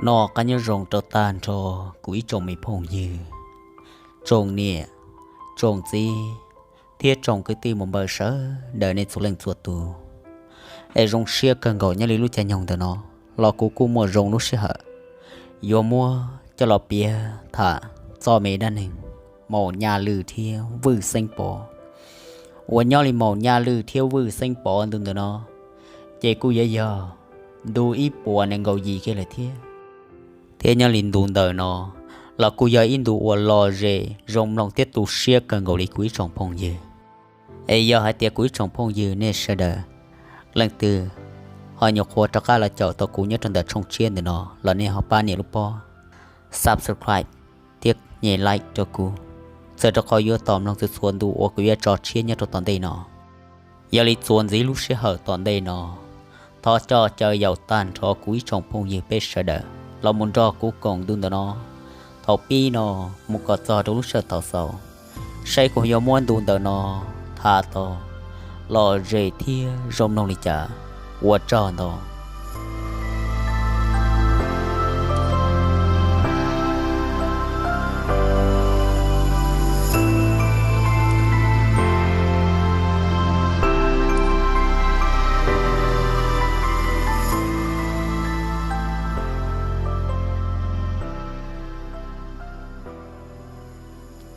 Noj qab nyob zoo rau tag nrho kuv ib tsoom me phooj ywg, tsoom niam, tsoom txiv, thiab tsoom kwv tij mus npawg sawv daws nej txhua leej txhua tus. Es zoo siab kawg nkaus nyob li lub caij nyoog ntawm no los kuv kuj muaj zoo lub sij hawm yuav muab coj los piav tham txoj me dab neeg Maum Nyaj Lwj thiab Vwj Xeeb Pov. Uas nyob li Maum Nyaj Lwj thiab Vwj Xeeb Pov ntu ntawm no ces kuj yuav yog ntu ib puas nees nkaum yim kiag lawm thiab. Thiab nyob li ntu ntawm no los kuj yog ib ntu uas lom zem zoo mloog thiab tu siab kawg nkaus li kuv ib tsoom phooj ywg. Es yog hais tias kuv ib tsoom phooj ywg nej sawv daws leej twg ho nyuam qhuav rov qab los caum tau kuv nyob rau ntawm tshooj tshiab ntawm no los nej ho pab nias lub pob subscribe thiab nyem like rau kuv, txawm rau qhov yuav tos mloog txhua txhua ntu uas kuv yuav tso tshiab nyob rau tom ntej no. Yog li txuas ntxiv lub sij hawm tom ntej no, thov coj caw yaum tag nrho kuv ib tsoom phooj ywg peb sawv daws los mus nrog kuv koom ntu ntawm no thaum pib no mus kom txog rau lub sij hawm thaum xaus, saib kuv yuav muab ntu ntawm no tham tau lom zem thiab zoo mloog li cas. Ua tsaug ntau.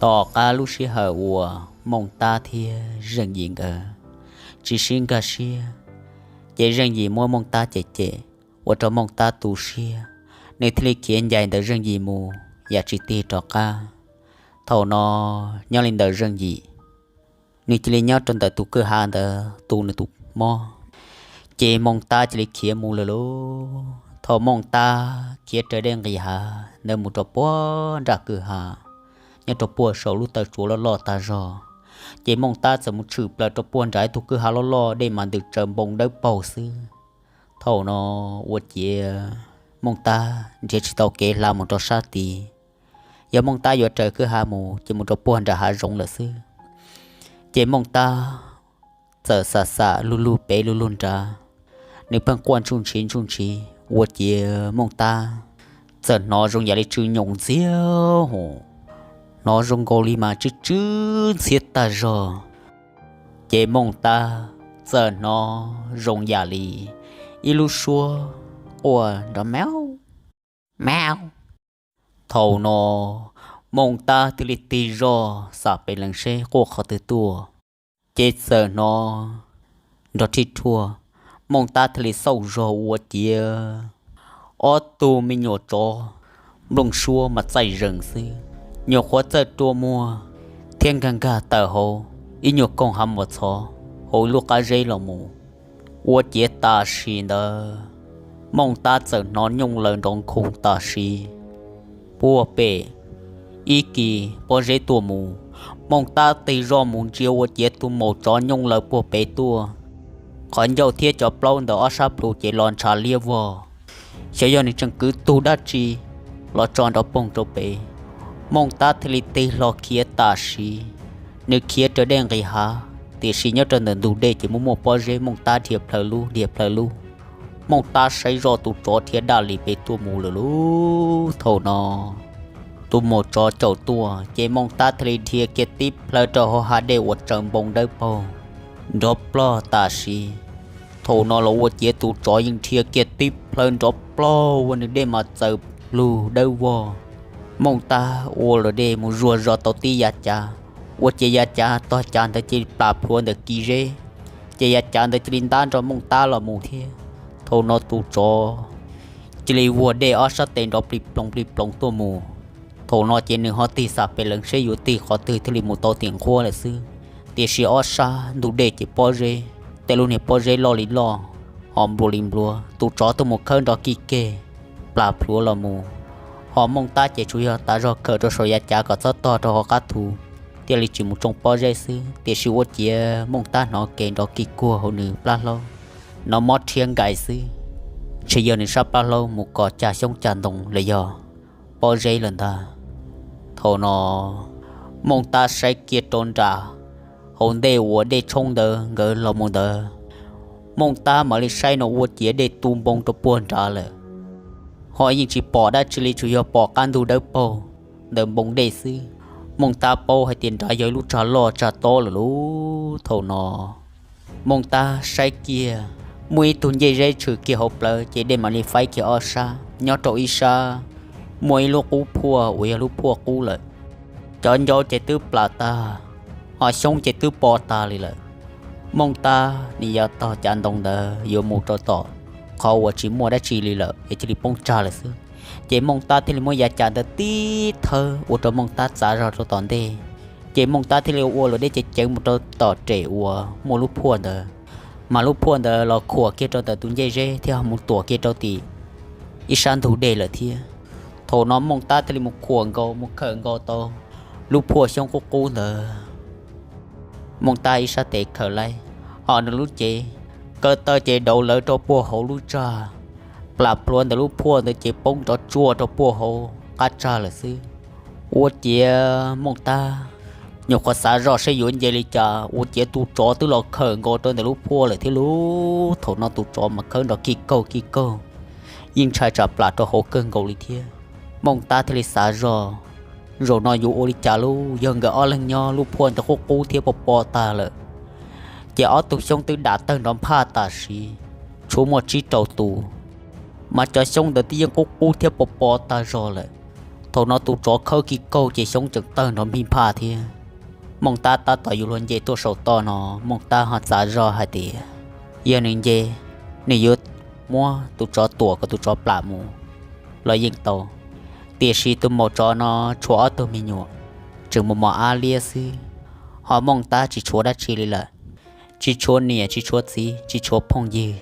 Tom qab lub sij hawm uas Mooj Tab thiab Zeej Yim nkawd tsis sib nkag siab, ces Zeej Yim muab Mooj Tab cem cem, ua rau Mooj Tab tu siab, nws thiaj li khiav ncaim ntawm Zeej Yim mus yam tsis tig rov qab. Thaum no nyob li ntawm Zeej Yim, nws cia li nyob rau ntawm tus kwj ha ntawd tu nws tus mob, ces Mooj Tab cia li khiav mus lawm lauj. Thaum Mooj Tab khiav raws dej nqis hav ntawd mus rau puag nram kwj ha, nyob rau puag saum lub taw tsuas loj loj tag zog, ces Mooj Tab txawm mus tshwm plaws rau puag nram ib tug kwj ha loj loj, dej mas ntws tsaws npoo dawb paug xwb. Thaum no ua ciav Mooj Tab nrhiav tsis tau kev hla mus rau sab tid. Yog Mooj Tab yuav raws kwj ha mus ces mus rau puag nram hav zoov lawm xwb. Ces Mooj Tab txawm xam xam lug lug pem lug lug nrad, nws pheej quaj ntsuj ntshiv ntsuj ntshiv, ua ciav Mooj Tab txawm hnov zoo yam li tsw nyoos ntxiag hos, hnov zoo nkaus li mas tsw tsw ntxiag tag zog. Ces Mooj Tab txawm hnov zoo yam li ib lub suab quaj nrov mauj mauj. Thaum no Mooj Tab thiaj li tig zog xam pem lees seb quaj qhov twg tuaj. Ces txawm hnov nrov rhij rhuaj, Mooj Tab thiaj li xauj zog ua ciav ob tug me nyuam tsov nplooj suab mas txaij zees xwb, nyuam qhuav txawj rua muag thiab nkag nkag tawm hauv ib nyuag koog hav mos txhov hauv ib lub qab zeb los mus. Ua ciav tam sim ntawd Mooj Tab txawm hnov nyooj laws nrov nkhoos tam sim puag pem ib kis pob zeb tuaj mus. Mooj Tab tig zog mus ntsia ua ciav tus maum tsov nyooj laws puag pem tuaj, qhov ncauj thiab cov plaub ntawm ob sab plhu ces los ntshav liab vog. Xyov yog nws tseem kwv tug dab tsi los tso nrov poog rau pem. Mooj Tab thiaj li tig hlo khiav tam sim, nws khiav raws dej nqis hav, tiam sis nyob rau ntawm ntug dej ces muaj muaj pob zeb, Mooj Tab dhia plhaw lub dhia plhaw lub. Mooj Tab saib zoj tus tsov dhia daj li pem tuaj mus lawm lauj. Thaum no tus maum tsov caum tuaj ces Mooj Tab thiaj li dhia kiag tib plhaw rau hauv hav dej uas tsaws npoo dawb paug nrov plog tam sim. Thaum no los ua ciav tus tsov yeej dhia kiag tib plhaw nrov plog ua nws dej mas txaws plug dawb vog. Mooj Tab ua luam dej mus zuag zog tau tib yav cav, ua ciav yav cav tog cav ntawd cia li plam plhuav ntawm kis zeb, ces yav cav ntawd cia li ntab nrog Mooj Tab los mus thiab. Thaum no tus tsov cia li vuag dej ob sab tes nrov plig ploog plig ploog tuaj mus. Thaum no ces nws ho tig xam pem lees seb yuav tig qhov twg thiaj li mus tau tim nqhuab lawm xwb. Tiam sis ob sab ntug dej ces pob zeb, tej lub niag pob zeb loj li loj, ho nplua li nplua, tus tsov tuaj mus khawb nrov kig keg, plam plhuav los mus. Ho Mooj Tab ces tsuas yog tav zog khawm rau saum yav cav kom txhob tog rau hauv qab thu, thiaj li tsis mus tsoo pob zeb xwb. Tiam sis ua ciav Mooj Tab hnov kev nrov kig kuag hauv nws plab hlaub, hnov mob rhiab nkais xwb, ntshe yog nws sab plab hlaub mus kom cag xyoob cag ntoo los yog pob zeb lawm ntag. Thaum no Mooj Tab saib kiag rau nram hauv ntej uas dej tshoob ntawd nkawd los mus ntawd, Mooj Tab mam li saib no ua ciav dej tu npoo rau puag nrad lawm. ho yeej tsis pom dab tsi li, tsuas yog pom qab ntug dawb paug ntawm npoo dej xwb. Mooj Tab paub hais tias nrad yog ib lub tsag loj tsag tob lawm lauj. Thaum no Mooj Tab saib kiag, muaj ib tug ncej zeb tshwm kiag hauv plawv, ces dej mam li faib kiag ob sab. Nyob rau ib sab muaj ib lub qub phuaj uas yog lub phuaj qub lawm, cov ncauj ces twb plam tag, ho xyoob ces twb po tag li lawm. Mooj Tab nws yuav taug cav ntoo ntawd yuav mus rau tom qhov uas tsis muaj dab tsi li lawm es cia li poob tsag lawm xwb. Ces Mooj Tab thiaj li muab yav cav ntawd tib thawb ua rau Mooj Tab txav zog rau tom ntej. Ces Mooj Tab thiaj li ua luam dej ceev ceev mus rau tom rem uas muaj lub phuaj ntawd, mas lub phuaj ntawd los khuam kiag rau ntawm tus ncej zeb thiab ho mus tuam kiag rau tim ib sab ntug dej lawm thiab. Thaum no Mooj Tab thiaj li mus khuam nkaus mus khawm nkaus tau lub phuaj xyoob qub qub ntawd. Mooj Tab ib sab tes khawm laib, ho nws lub cev kaw taw ces dauv lawv rau puag hauv lub tsag, plam plhuav ntawm lub phuaj ntawd ces poob nrov tsuag rau puag hauv qab tsag lawm xwb. Ua ciav Mooj Tab nyuam qhuav xav zoj saib yuav nce li cas, ua ciav tus tsov twb los khawm nkaus rau ntawm lub phuaj lawm thiab lauj. Thaum no tus tsov mas khawb nrov kij kaug kij kaug, yeej ntshai tsam plam rau hauv kawg nkaus li thiab. Mooj Tab thiaj li xav zoj, zaum no yuav ua li cas lauj? Yog nkawd ob leeg nyob, lub phuaj ntawd qub qub thiab po po tag lawm, ces ob tug xyoob twb dam tawg nrov nphaj tam sim, tshuav muaj tsib rau tus, mas cov xyoob ntawd twb yeej qub qub thiab po po tag zog lawm. Thaum no tus tsov khawb kij kaug ces xyoob tseem tawg nrov nphij nphaj thiab. Mooj Tab tab tom yuav luag nce tuaj saum toj no, Mooj Tab ho xav zoj hais tias yog nws nce, nws yuav muab tus tsov tuam kom tus tsov plam mus los yeej tau. Tiam sis tus maum tsov no tshuav ob tug me nyuam tseem mos mos ab liab xwb, ho Mooj Tab tsis tshuav dab tsi li lawm, tsis tshuav niam tsis tshuav txiv tsis tshuav phooj ywg,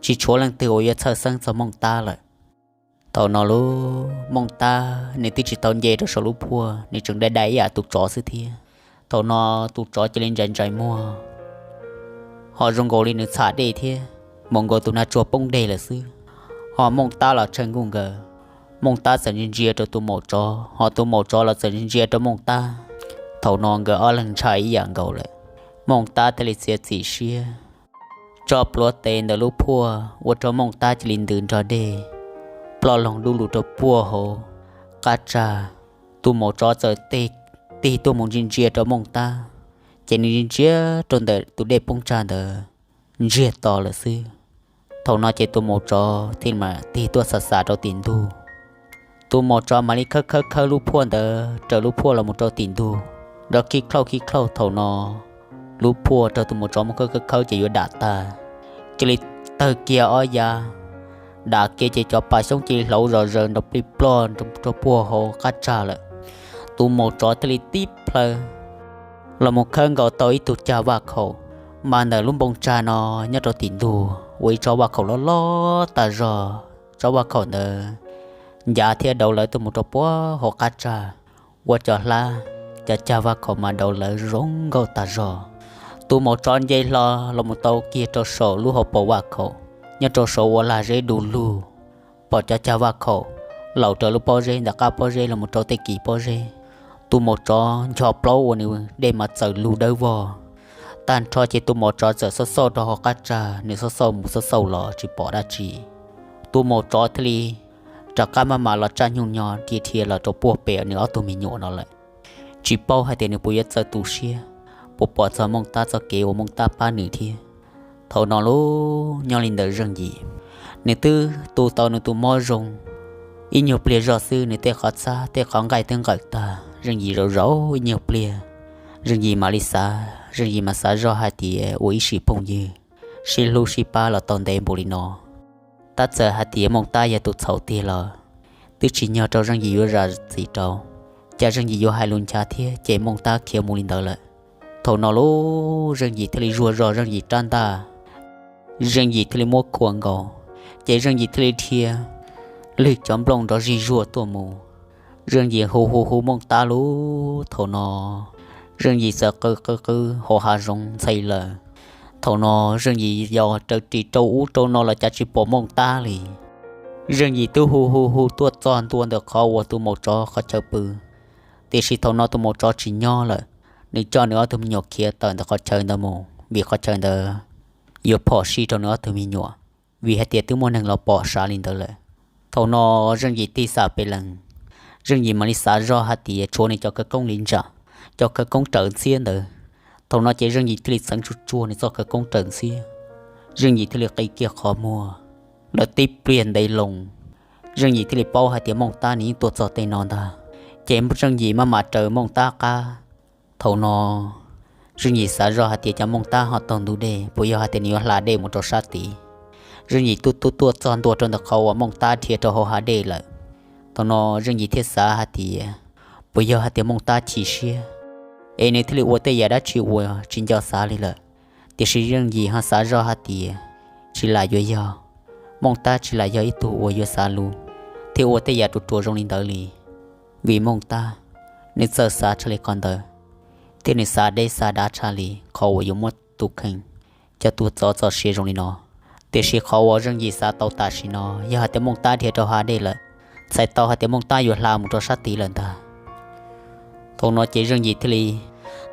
tsis tshuav leej twg uas yuav txhawj xeeb txog Mooj Tab lawm. Thaum no lub Mooj Tab nws twb tsis tau nce rau saum lub phuaj, nws tseem dai dai ib yam tus tsov xwb thiab. Thaum no tus tsov cia li ntsais ntsais muag, ho zoo nkaus li nws txham dej thiab, mus nkaus tus nag tsuag poob deg lawm xwb. Ho Mooj Tab los tshaw nkuj nkaws, Mooj Tab txawm ntsia ntsia rau tus maum tsov, ho tus maum tsov los txawm ntsia ntsia rau Mooj Tab. Thaum no nkawd ob leeg ntshai ib yam nkaus lawm. Mooj Tab thiaj li txiav txim siab tso plhuav tes ntawm lub phuaj ua rau Mooj Tab cia li ntws nrog dej ploj loog dub lug rau puag hauv qab tsag. Tus maum tsov txawm tig tuaj mus ntsia ntsia rau Mooj Tab, ces nws ntsia ntsia rau ntawm tus dej poob tsag ntawd ntsiag to lawm xwb. Thaum no ces tus maum tsov thiaj mam tig tuaj xav xav rau tim ntug. Tus maum tsov mam li khawb khawb khawb lub phuaj ntawd raws lub phuaj los mus rau tim ntug, nrov khib khlauj khib khlauj. Thaum no lub phuaj raug tus maum tsov mus khawb khawb khawb ces yuav dam tag, cia li tawg kiag ob yav, dam kiag ces cov pas xyoob cia li hlauv zom zaws nrov plig ploj rau puag hauv qab tsag lawm. Tus maum tsov thiaj li tib plhaw los mus khawb nkaus tau ib tug cag vaj khaum, mas ntawm lub npoo tsag no nyob rau tim ntug ua ib tsob vaj khaum loj loj tas zog. Tsob vaj khaum ntawd ncav thiab dauv lawv tuaj mus rau puag hauv qab tsag, ua cov hlab, cov cag vaj khaum mas dauv lawv zoo nkauj tas zog. Tus maum tsov nce hlo los mus tau kiag rau saum lub hauv paus vaj khaum, nyob rau saum ua lag zeb du lug, pom cov cag vaj khaum laus raws lub pob zeb, ntawm qab pob zeb los mus rau tej kis pob zeb. Tus maum tsov ncho plaub ua nws dej mas txawm lug dawb vog. Tag nrho ces tus maum tsov txawm xauj xauj rau hauv qab tsag, nws xauj xauj mus xauj xauj los tsis pom dab tsi. Tus maum tsov thiaj li rov qab maj mam los tsaj nyuj nyo dhia dhia los rau puag pem nws ob tug me nyuam no lawm. Tsis paub hais tias nws puas yuav txawj tu siab, puas pom txog Mooj Tab txoj kev uas Mooj Tab pab nws thiab. Thaum no lub nyob li ntawd Zeej Yim, nws twb tu tau nws tus mob zoo, ib nyuag pliag zog xwb nws tej qhov txhab tej qhov nqaij twb nqawm tag. Zeej Yim zaum zaum ib nyuag pliag, Zeej Yim mam li xav, Zeej Yim mam xav zoj hais tias ua ib sim phooj ywg sib hlub sib pab los tau ntev npaum li no. Tab txawm hais tias Mooj Tab yog tus txhaum tiag los twb tsis nyog rau Zeej Yim yuav zam txim rau, cas Zeej Yim yuav hais lus ncha thiab ces Mooj Tab khiav mus li ntawd lawm. Thaum no lub Zeej Yim thiaj li zuag zog Zeej Yim rab ntaj, Zeej Yim thiaj li muab khuam nkaus, ces Zeej Yim thiaj li dhia lwg cov nplooj nrov zig zuag tuaj mus. Zeej Yim hu hu hu Mooj Tab lub, thaum no Zeej Yim txawm qw qw qw hauv hav zoov ntxhais lawm. Thaum no Zeej Yim yos raws ris rau ub rau no los cas tsis pom Mooj Tab li. Zeej Yim twb hu hu hu tuaj txog ntua ntawm qhov uas tus maum tsov qhov chaw pw, tiam sis thaum no tus maum tsov tsis nyob lawm. Nws coj nws ob tug me nyuam khiav tawm ntawm qhov chaw ntawd mus vim qhov chaw ntawd yuav phom sij rau nws ob tug me nyuam, vim hais tias twb muaj neeg los pom sav li ntawd lawm. Thaum no Zeej Yim tig xam pes lees, Zeej Yim mam li xav zoj hais tias tshuav nws cov khawv koob li ntsam, cov khawv koob raws ntxhiab ntawd. Thaum no ces Zeej Yim thiaj li txeev tsuag tsuag nws txoj khawv koob raws ntxhiab, Zeej Yim thiaj li qi kiag qhov muag. Lawv tib pliag ntev loo, Zeej Yim thiaj li paub hais tias Mooj Tab nws yeej tuaj txog tej no ntag, ces Zeej Yim maj mam raws Mooj Tab qab. Thaum no Zeej Yim xav zoj hais tias cas Mooj Tab ho taug ntug dej, puas yog hais tias nws yuav hla dej mus rau sab tid. Zeej Yim tuaj tuaj tuaj txog ntua rau ntawm qhov uas Mooj Tab dhia rau hauv hav dej lawm. Thaum no Zeej Yim thiaj xav hais tias puas yog hais tias Mooj Tab chim siab es nws thiaj li ua tej yam dab tsi uas tsis nco xav li lawm. Tiam sis Zeej Yim ho xav zoj hais tias tsis lam yuav yog, Mooj Tab tsis lam yog ib tug uas yuav xav lus thiab ua tej yam ruam ruam zoo li ntawd li. Vim Mooj Tab nws txawj xav tshaj li qhov ntawd, thiab nws xav deb xav dav tshaj li qhov uas yuav muab tus kheej coj tuag txov txoj sia zoo li no. Tiam sis qhov uas Zeej Yim xav tau tam sim no yog hais tias Mooj Tab dhia rau hav dej lawm, txhais tau hais tias Mooj Tab yuav hla mus rau sab tid lawm ntag. Thaum no ces Zeej Yim thiaj li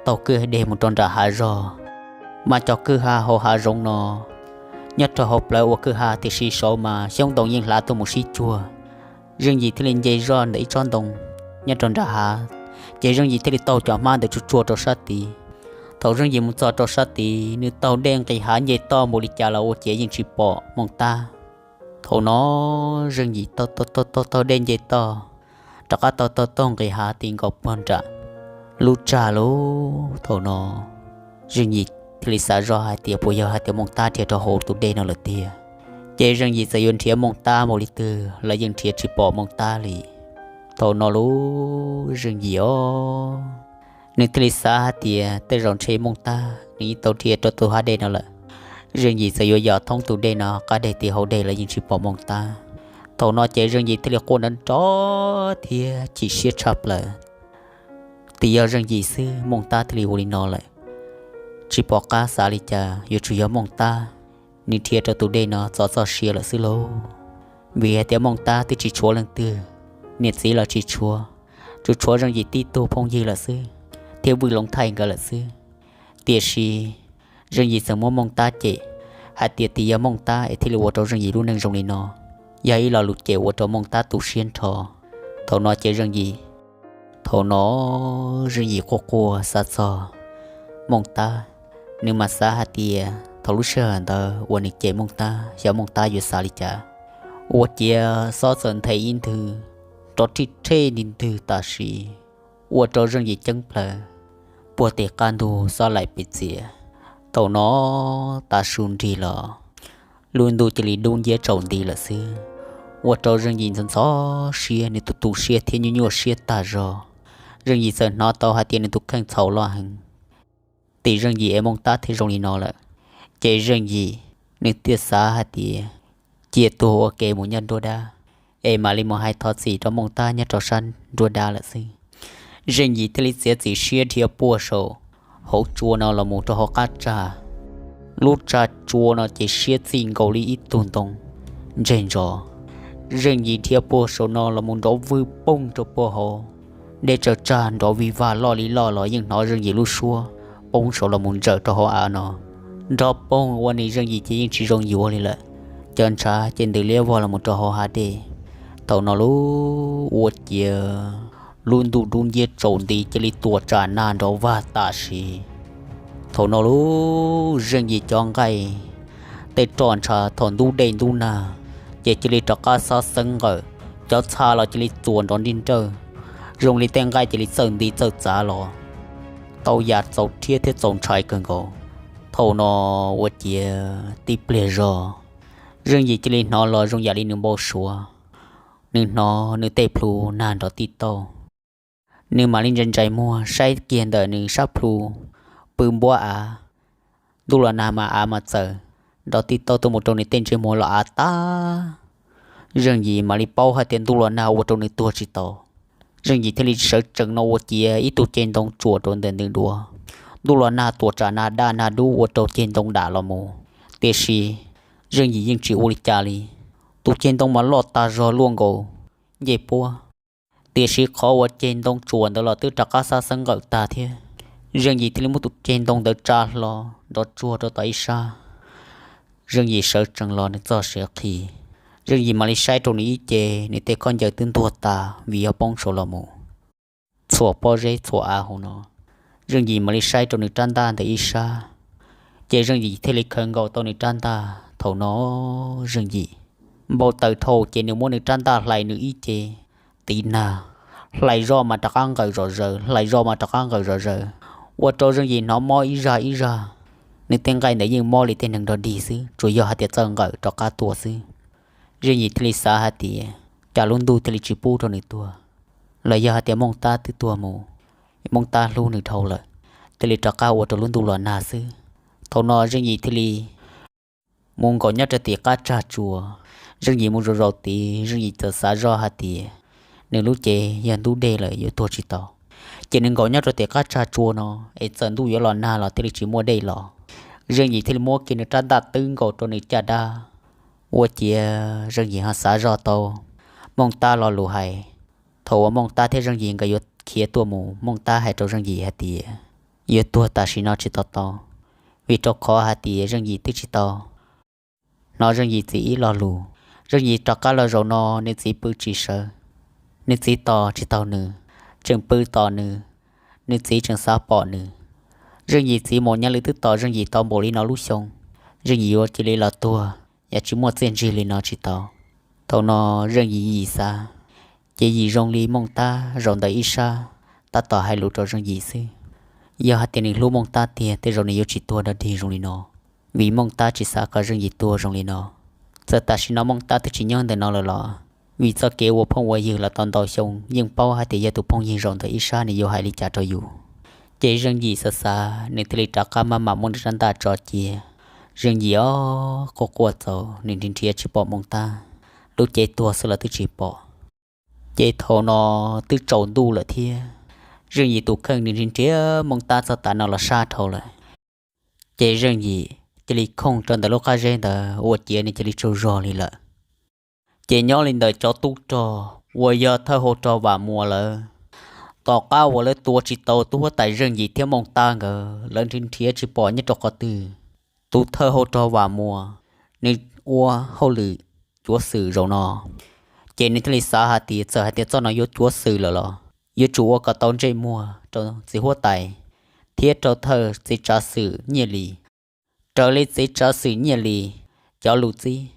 taug kwj deg mus rau nram hav zog. Mas cov kwj ha hauv hav zoov no nyob rau hauv plawv ua kwj ha, tiam sis saud mas xyoob ntoo yeej hlav tuaj mus sib cuag. Zeej Yim thiaj li nce zoj ntawm ib tsob ntoo nyob rau nram hav, ces Zeej Yim thiaj li taug cov hmab ntawd tsuag tsuag rau sab tid. Thaum Zeej Yim mus txog rau sab tid, nws taug dej nqis hav nce toj npaum li cas los ua ciav yeej tsis pom Mooj Tab. Thaum no Zeej Yim taug taug taug dej nce toj, rov qab taug taug taug nqis hav ti nkaus puag nram lub tsag lauj. Thaum no Zeej Yim thiaj li xav zoj hais tias puas yog hais tias Mooj Tab dhia rau hauv tus dej no lawm tiag. Ces Zeej Yim txawm yuav nrhiav Mooj Tab npaum li twg los yeej nrhiav tsis pom Mooj Tab li. Thaum no lauj, Zeej Yim os, nws thiaj li xav hais tias tej zaum ntshe Mooj Tab nws yeej tau dhia rau tus hav dej no lawm. Zeej Yim txawm yuav yos thoob tus dej no qab deg ti hauv dej los yeej tsis pom Mooj Tab. Thaum no ces Zeej Yim thiaj li quaj nrov nrov thiab chim siab tshaj plaws. Tias yog Zeej Yim xwb, Mooj Tab thiaj li ua li no lawm. Tsis pom qab xav li cas, yuav tsum yog Mooj Tab nws dhia rau tus dej no txov txoj sia lawm xwb lauj. Vim hais tias Mooj Tab twb tsis tshuav leej twg, niam txiv los tsis tshuav, tsuas tshuav Zeej Yim tib tug phooj ywg lawm xwb, thiab Vwj Loov Thaij nkawd lawm xwb. Tiam sis Zeej Yim txawm muab Mooj Tab cem hais tias tias yog Mooj Tab es thiaj li ua rau Zeej Yim lub neej zoo li no, yog ib lo lus cem ua rau Mooj Tab tu siab nrho. Thaum no ces Zeej Yim, thaum no Zeej Yim quaj quaj xav txog Mooj Tab, nws mas xav hais tias thaum lub sij hawm ntawd uas nws cem Mooj Tab, xyov Mooj Tab yuav xav li cas. Ua ciav xob txawm nthe ib ntwg rov rhij rhej nti ntwg tam sim, ua rau Zeej Yim ceeb plaws, puag tim qab ntug xob laim pes txias. Thaum no tav su nrig los, lub ntuj cia li dub nciab tsaus nti lawm xwb, ua rau Zeej Yim ntxhov ntxhov siab, nws tu tu siab thiab nyuaj nyuaj siab tag zog. Zeej Yim txawm hnov tau hais tias nws tus kheej txhaum loj heev. Tim Zeej Yim es Mooj Tab thiaj zoo li no lawm, ces Zeej Yim nws thiaj xav hais tias cia tuag ua ke mus nyob nruab dab, es mam li mus hais thov txim rau Mooj Tab nyob rau sab nruab dab lawm xwb. Zeej Yim thiaj li txiav txim siab dhia puag saum hauv tsua no los mus rau hauv qab tsag. Lub tsag tsua no ces siab txij nkaus li ib tug ntoo ntseg ntsos. Zeej Yim dhia puag saum no los mus nrov vwj poog rau puag hauv. Dej tsaws tsag nrov vij vag loj li loj los yeej hnov Zeej Yim lub suab poob saud los mus ntsaws rau hauv av no. Nrov poog ua nws Zeej Yim ces yeej tsis zoo yuav li lawm. Cov ntshav ces ntws liab vog los mus rau hauv hav dej. Thaum no lub ua ciav lub ntuj dub nciab tsaus nti cia li tuam tsam nag nrov vag tam sid. Thaum no lub Zeej Yim cov nqaij, tej roj ntsha thaum ntub dej ntub nag, ces cia li rov qab xob xeeb nqawm, cov txha los cia li txuas nrov nrij nrawj, zoo li tej nqaij cia li txawj nti txawj txav los tau yam txaus rhiab thiab txaus ntshai kawg nkaus. Thaum no ua ciav tib pliag zog, Zeej Yim cia li hnov los zoo yam li nws npau suav. Nws hnov nws tej plhu nag nrov tij tauj. Nws mam li ntsais ntsais muag saib kiag ntawm nws sab plhu pw npuab av. Ntuj los nag mas av mas txawm nrov tij tauj tuaj mus rau nws tej ntsej muag los av tag. Zeej Yim mam li paub hais tias ntuj los nag ua rau nws tuag tsis tau. Zeej Yim thiaj li sawv tsees no ua ciav ib tug ceg ntoo tsuam rau ntawm nws duav. Ntuj los nag tuam tsam nag daj nag dub ua rau ceg ntoo dam los mus. Tiam sis Zeej Yim yeej tsis ua li cas li. Tus ceg ntoo mas loj tag zog luaj nkaus ncej puab. Tiam sis qhov uas ceg ntoo tsuam ntawd los twb rov qab xab xeeb nqawm tag thiab. Zeej Yim thiaj li muab tus ceg ntoo ntawd tsa hlo nrov tsuag rau tom ib sab. Zeej Yim sawv tsees los nws txoj sia qhis, Zeej Yim mam li saib rau nws ib ce, nws tej khaub ncaws twb ntuag tas vim yog poob saud los mus, txhuam pob zeb txhuam av hauv no. Zeej Yim mam li saib rau nws rab ntaj ntawm ib sab, ces Zeej Yim thiaj li khaws nkaus tau nws rab ntaj. Thaum no Zeej Yim npau taws dhau ces nws muab nws rab ntaj hlais nws ib ce, tiv nag, hlais zoj mas rov qab nqawm zom zaws, hlais zoj mas rov qab nqawm zom zaws, ua rau Zeej Yim hnov mob ib zag ib zag. Nws tej nqaij ntawd yeej mob li tej neeg dog dig xwb, tsuas yog hais tias txawj nqawm rov qab tua xwb. Zeej Yim thiaj li xav hais tias cas lub ntuj thiaj li tsis pub rau nws tuag, los yog hais tias Mooj Tab twb tuag mus, Mooj Tab hlub nws dhau lawm, thiaj li rov qab ua rau lub ntuj los nag xwb. Thaum no Zeej Yim thiaj li mus nkaum nyob rau tim qab tsag tsua. Zeej Yim mus zaum zaum tid, Zeej Yim txawm xav zoj hais tias nws lub cev yog ntub dej lawm yuav tuag tsis tau. Ces nws nkaum nyob rau tim qab tsag tsua no, es txawm ntuj yuav los nag los thiaj li tsis muaj dej los. Zeej Yim thiaj li muab kiag nws rab ntaj twb nkaus rau nws caj dab. Ua ciav Zeej Yim ho xav zoj tau Mooj Tab lo lus hais. Thaum uas Mooj Tab thiab Zeej Yim nkawd yuav khiav tuaj mus, Mooj Tab hais rau Zeej Yim hais tias yuav tuag tam sim no tsis tau tau, vim rau qhov hais tias Zeej Yim twb tsis tau hnov Zeej Yim txiv ib lo lus. Zeej Yim rov qab los zaum no nws txiv pw tsis sawv, nws txiv tos tsis tau nws, tseem pw tos nws, nws txiv tseem xav pom nws. Zeej Yim txiv Maum Nyaj Lwm twb tos Zeej Yim tau npaum li no lub xyoo, Zeej Yim yuav cia li los tuag yam tsis muaj txiaj ntsig li no tsis tau. Thaum no Zeej Yim yim xav, ces yim zoo li Mooj Tab zaum ntawm ib sab tab tom hais lus rau Zeej Yim xwb. Yog hais tias nws hlub Mooj Tab tiag, tej zaum nws yuav tsis tuag dog dig zoo li no, vim Mooj Tab tsis xav kom Zeej Yim tuag zoo li no. Txawm tam sim no Mooj Tab twb tsis nyob ntawm no lawm los vim txoj kev ua phooj ua ywg los tau ntau xyoo yeej paub hais tias yog tus phooj ywg zaum ntawm ib sab nws yuav hais li cas rau yus. Ces Zeej Yim xav xav nws thiaj li rov qab maj mam muab nws rab ntaj tso cia. Zeej Yim ob quaj quaj txaus, nws nrhiav nrhiav tsis pom Mooj Tab, lub cev tuag xwb los twb tsis pom. Ces thaum no twb tsaus ntuj lawm thiab, Zeej Yim tus kheej nws nrhiav nrhiav Mooj Tab txog tav no los sab dhau lawm. Ces Zeej Yim cia li khooj rau ntawm lub qab zeb ntawd ua ciav nws cia li tsaug zog li lawm. Ces nyob li ntawd cov tub rog uas yog thawj hau rog Vam Muas lawv, tom qab uas lawv tua tsis tau tub huab tais Zeej Yim thiab Mooj Tab nkawd, lawv nrhiav nrhiav tsis pom nyob rau qhov twg. Tus thawj hau rog Vam Muas nws ua hauj lwm cuav xwm zaum no, ces nws thiaj li xav hais tias txawm hais tias txoj no yuav cuav xwm lawm los yuav tsum ua kom tau ntsej muag rau txiv huab tais thiab rau thawj txiv tsav xwm Nyiaj Lis. Raws li txiv tsav xwm Nyiaj Lis cov lus txib,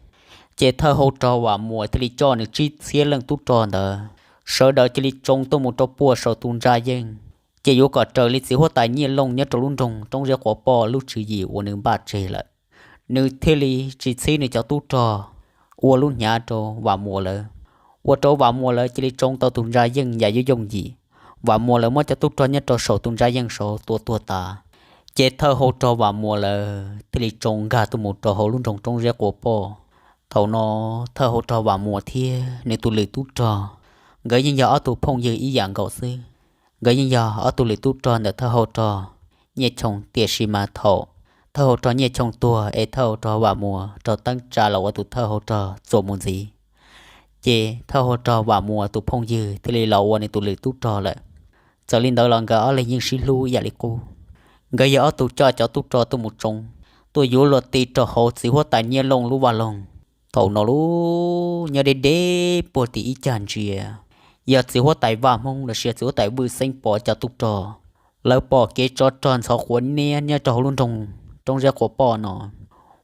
ces thawj hau rog Vam Muas thiaj li coj nws tsib txhiab leej tub rog ntawd, sawv daws cia li tsoo tuaj mus rau puag saum tus ntsa yeej, ces yuav kom raws li txiv huab tais Nyiaj Looj nyob rau lub nroog Roob Zeb Quav Poj lub tswv yim uas nws npaj tseg lawm. Nws thiaj li tsis txhib nws cov tub rog ua lub hnyav rau Vam Muas lawv, ua rau Vam Muas lawv cia li tsoo tau tus ntsa yeej yam yooj yooj yim. Vam Muas lawv muab cov tub rog nyob rau saum tus ntsa yeej saud tua tuag tas, ces thawj hau rog Vam Muas lawv thiaj li tsoo nkag tuaj mus rau hauv lub nroog Roob Zeb Quav Poj. Thaum no thawj hau rog Vam Muas thiab nws tus lwm tub rog, nkawd yeej yog ob tug phooj ywg ib yam nkaus xwb. Nkawd yeej yog ob tug lwm tub rog ntawm thawj hau rog Nyiaj Choo, tiam sis mas thaum thawj hau rog Nyiaj Choo tuag es thawj hau rog Vam Muas raug teeb tsa los ua tus thawj hau rog txuas mus ntxiv, ces thawj hau rog Vam Muas tus phooj ywg thiaj li los ua nws tus lwm tub rog lawm. Txawm li ntawd los nkawd ob leeg yeej sib hlub ib yam li qub. Nkawd yog ob tug coj cov tub rog tuaj mus tsoo, tuaj yuav luag ti rau hauv txiv huab tais Nyiaj Looj lub vaj loog. Thaum no lub nyob deb deb puag tim ib cag ntsia, yog txiv huab tais Vaj Hmoob los sis txiv huab tais Vwj Xeeb Pov cov tub rog. Lawv pom kev tsov rog ntxhov quav niab nyob rau hauv lub nroog Roob Zeb Quav Poj no,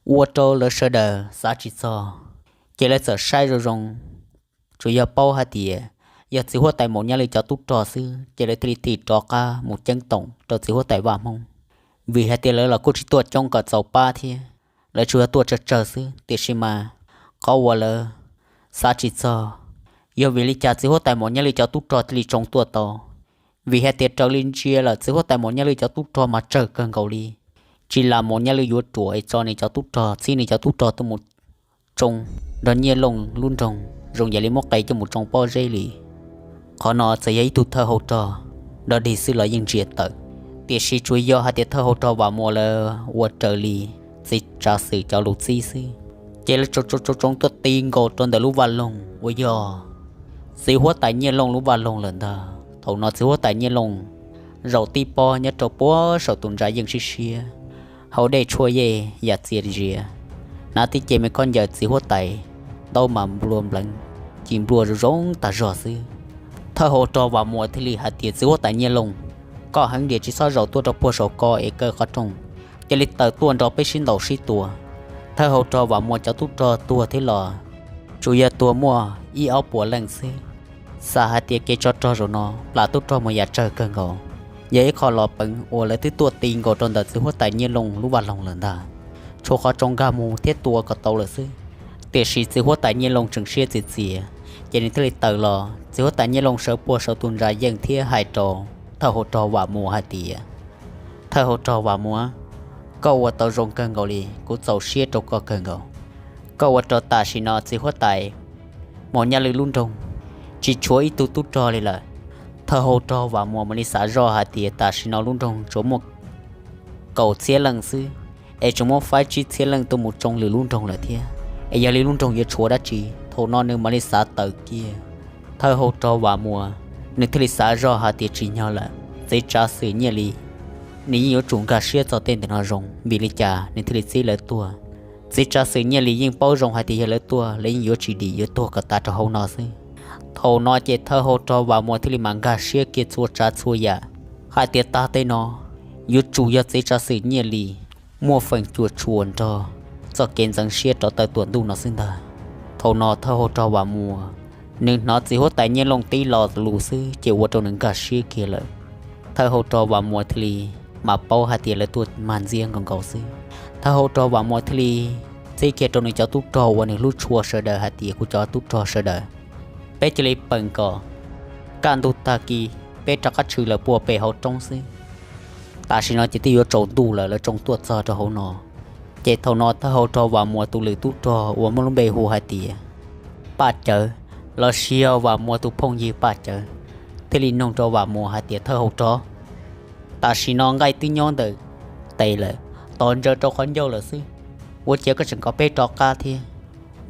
ua rau lawv sawv daws xav tsis txog, ces lawv txawm saib zoo zoo, tsuas yog paub hais tias yog txiv huab tais Maum Nyaj Lwj cov tub rog xwb, ces lawv thiaj li tig rov qab mus ceeb toom rau txiv huab tais Vaj Hmoob. Vim hais tias lawv los kuj tsis tuaj coob kom txaus pab thiab, lawv tsuas yog tuaj tsawg tsawg xwb, tiam sis mas qhov uas lawv xav tsis txog, yog vim li cas txiv huab tais Maum Nyaj Lwj cov tub rog thiaj li tsoo tuaj tau. Vim hais tias raws li ntsia lawm txiv huab tais Maum Nyaj Lwj cov tub rog mas tsawg kawg nkaus li, tsis las Maum Nyaj Lwj yuav ruam es tso nws cov tub rog, txhib nws cov tub rog tuaj mus tsoo nrog Nyiaj Looj lub nroog zoo yam li muab qe coj mus tsoo pob zeb li. Qhov no txawm yog ib tug thawj hau rog dog dig xwb los yeej ntsia tawm, tiam sis tsuas yog hais tias thawj hau rog Vam Muas lawv ua raws li txiv tsav xwm cov lus txib xwb, ces lawv tsoo tsoo tsoo tuaj ti nkaus rau ntawm lub vaj loog uas yog txiv huab tais Nyiaj Looj lub vaj loog lawm ntag. Thaum no txiv huab tais Nyiaj Looj zaum tib pob nyob rau puag saum tus ntsa yeej siab siab, haus dej tshuaj yej yam txias zias, hnav tib ce me khaub ncaws txiv huab tais ntaub mas nplua npleev, ci nplua zoo zoo tag zog xwb. Thawj hauv rog Vam Muas thiaj li hais tias, Txiv huab tais Nyiaj Looj, koj heev diam tsis txhob zaum tuaj rau puag saum ko es kaw qhov rooj, cia li tawm tuaj nrog peb sib ntaus sib tua. Thawj hauv rog Vam Muas cov tub rog tuag thiab los tsuas yog tuag muaj ib ob puas leej xwb. Xav hais tias kev tsov rog zaum no plam tub rog mus yam tsawg kawg nkaus, yog ib qho los peev uas lawv twb tuaj ti nkaus rau ntawm txiv huab tais Nyiaj Looj lub vaj loog lawm ntag. Tshuav qhov tsoo nkag mus thiab tua kom tau lawm xwb. Tiam sis txiv huab tais Nyiaj Looj tseem siab txias txias, ces nws thiaj li tawm los. Txiv huab tais Nyiaj Looj sawv puag saum tus ntsa yeej thiab hais rau thawj hauv rog Vam Muas hais tias, Thawj hauv rog Vam Muas, koj ua tau zoo kawg nkaus li, kuv txaus siab rau koj kawg nkaus. Koj ua rau tam sim no txiv huab tais Maum Nyaj Lwm lub nroog tsis tshuav ib tug tub rog li lawm. Thawj hauv rog Vam Muas mam li xav zoj hais tias tam sim no lub nroog tsuas muaj kaum txhiab leej xwb, es tseem muab faib tsib txhiab leej tuaj mus tsoo lwm lub nroog lawm thiab, es yog li lub nroog yuav tshuav dab tsi? Thaum no nws mam li xav tawm kiag. Thawj hauv rog Vam Muas, nws thiaj li xav zoj hais tias tsim nyog lawm, txiv tsav xwm Nyiaj Lis, nws yeej yuav tsum nkag siab txog tej ntawm no zoo. Vim li cas nws thiaj li txib lawv tuaj? Txiv tsav xwm Nyiaj Lis yeej paub zoo hais tias yog lawv tuaj lawv yeej yuav tsis dim, yuav tuag kom tas rau hauv no xwb. Thaum no ces thawj hauv rog Vam Muas thiaj li mam nkag siab kiag txhua tsav txhua yam hais tias tag tej no yuav tsum yog txiv tsav xwm Nyiaj Lis muaj feem cuam tshuam nrog txoj kev ntxeev siab rov tawm tuam ntuj no xwb ntag. Thaum no thawj hauv rog Vam Muas, nws hnov txiv huab tais Nyiaj Looj tib lo lus xwb ces ua rau nws nkag siab kiag lawm. Thawj hauv rog Vam Muas thiaj li mam paub hais tias lawv tuaj mag ntxiab nkaus nkaus xwb. Thawj hauv rog Vam Muas thiaj li txib kiag rau nws cov tub rog uas nws hlub tshua sawv daws hais tias, Kuv cov tub rog sawv daws, peb cia li peem kom kaj ntug tag kis peb rov qab tshwm lawm puag pem hauv roob xwb. Tam sim no ces twb yuav tsaus ntuj lawm, lawv tsoo tuaj txog rau hauv no. Ces thaum no thawj hauv rog Vam Muas tus lwm tub rog uas muaj lub npe hu hais tias Paj Cawv, los sis yog Vam Muas tus phooj ywg Paj Cawv, thiaj li noog rau Vam Muas hais tias, Thawj hauv rog, tam sim no nqaij twb nyob ntawm tes lawm, tos ntsaws rau qhov ncauj lawm xwb, ua cas koj tseem kom peb rov qab thiab?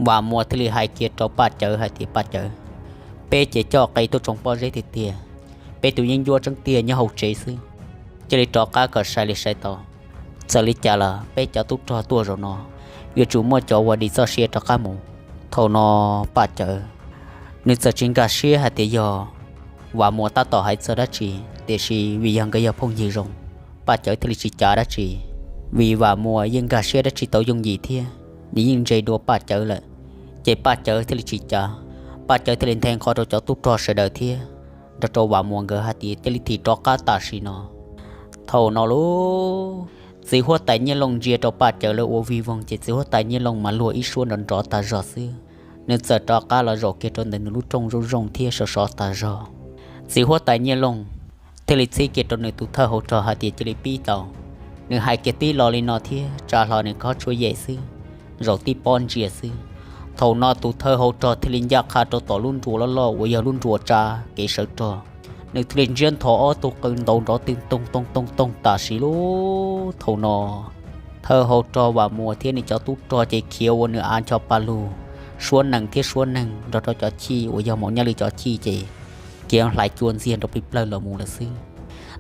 Vam Muas thiaj li hais kiag rau Paj Cawv hais tias, Paj Cawv, peb ces coj qe tuaj tsoo pob zeb tiag tiag, peb tus yeeb ncuab tseeb tiag nyob hauv tsev xwb, cia li rov qab kom sai li sai tau. Txawm li cas los peb cov tub rog tuaj zaum no yuav tsum muaj cov uas dim txoj sia rov qab mus. Thaum no Paj Cawv, nws txawm tsis nkag siab hais tias yog Vam Muas tab tom hais txog dab tsi, tiam sis vim yog nkawd yog phooj ywg zoo, Paj Cawv thiaj li tsis cav dab tsi. Vim Vam Muas yeej nkag siab dab tsi tau yooj yim thiab, nws yeej ntse dua Paj Cawv lawm, ces Paj Cawv thiaj li tsis cav. Paj Cawv thiaj li nthe nqho rau cov tub rog sawv daws thiab nrog rau Vam Muas nkawd hais tias cia li thim rov qab tam sim no. Thaum no lub txiv huab tais Nyiaj Looj ntsia rau Paj Cawv lawv ua vij voog ces txiv huab tais Nyiaj Looj mas luag ib suab nrov nrov tag zog xwb. Nws txawm rov qab los zaum kiag rau ntawm nws lub rooj zoo zoo thiab sov sov tag zog. Txiv huab tais Nyiaj Looj thiaj li txib kiag rau nws tus thawj hauv rog hais tias cia li pib tau. Nws hais kiag tib lo li no thiab tsa hlo nws khob tshuab yem xwb, zaum tib pob ntsia xwb. Thaum no tus thawj hauv rog thiaj li ncaj qha rau tom lub nruas loj loj uas yog lub nruas tsa kev sawv rog. Nws thiaj li ntsiab ntho ob tug qw ntaus nrov twg toog toog toog toog tam sim lub. Thaum no thawj hauv rog Vam Muas thiab nws cov tub rog ces khiav ua nws av ncho pa lug, suab nees thiab suab neeg nrog rau cov chij uas yog Maum Nyaj Lwm cov chij ces khiav hlais cua ntxiag nrov plig plawg los mus lawm xwb.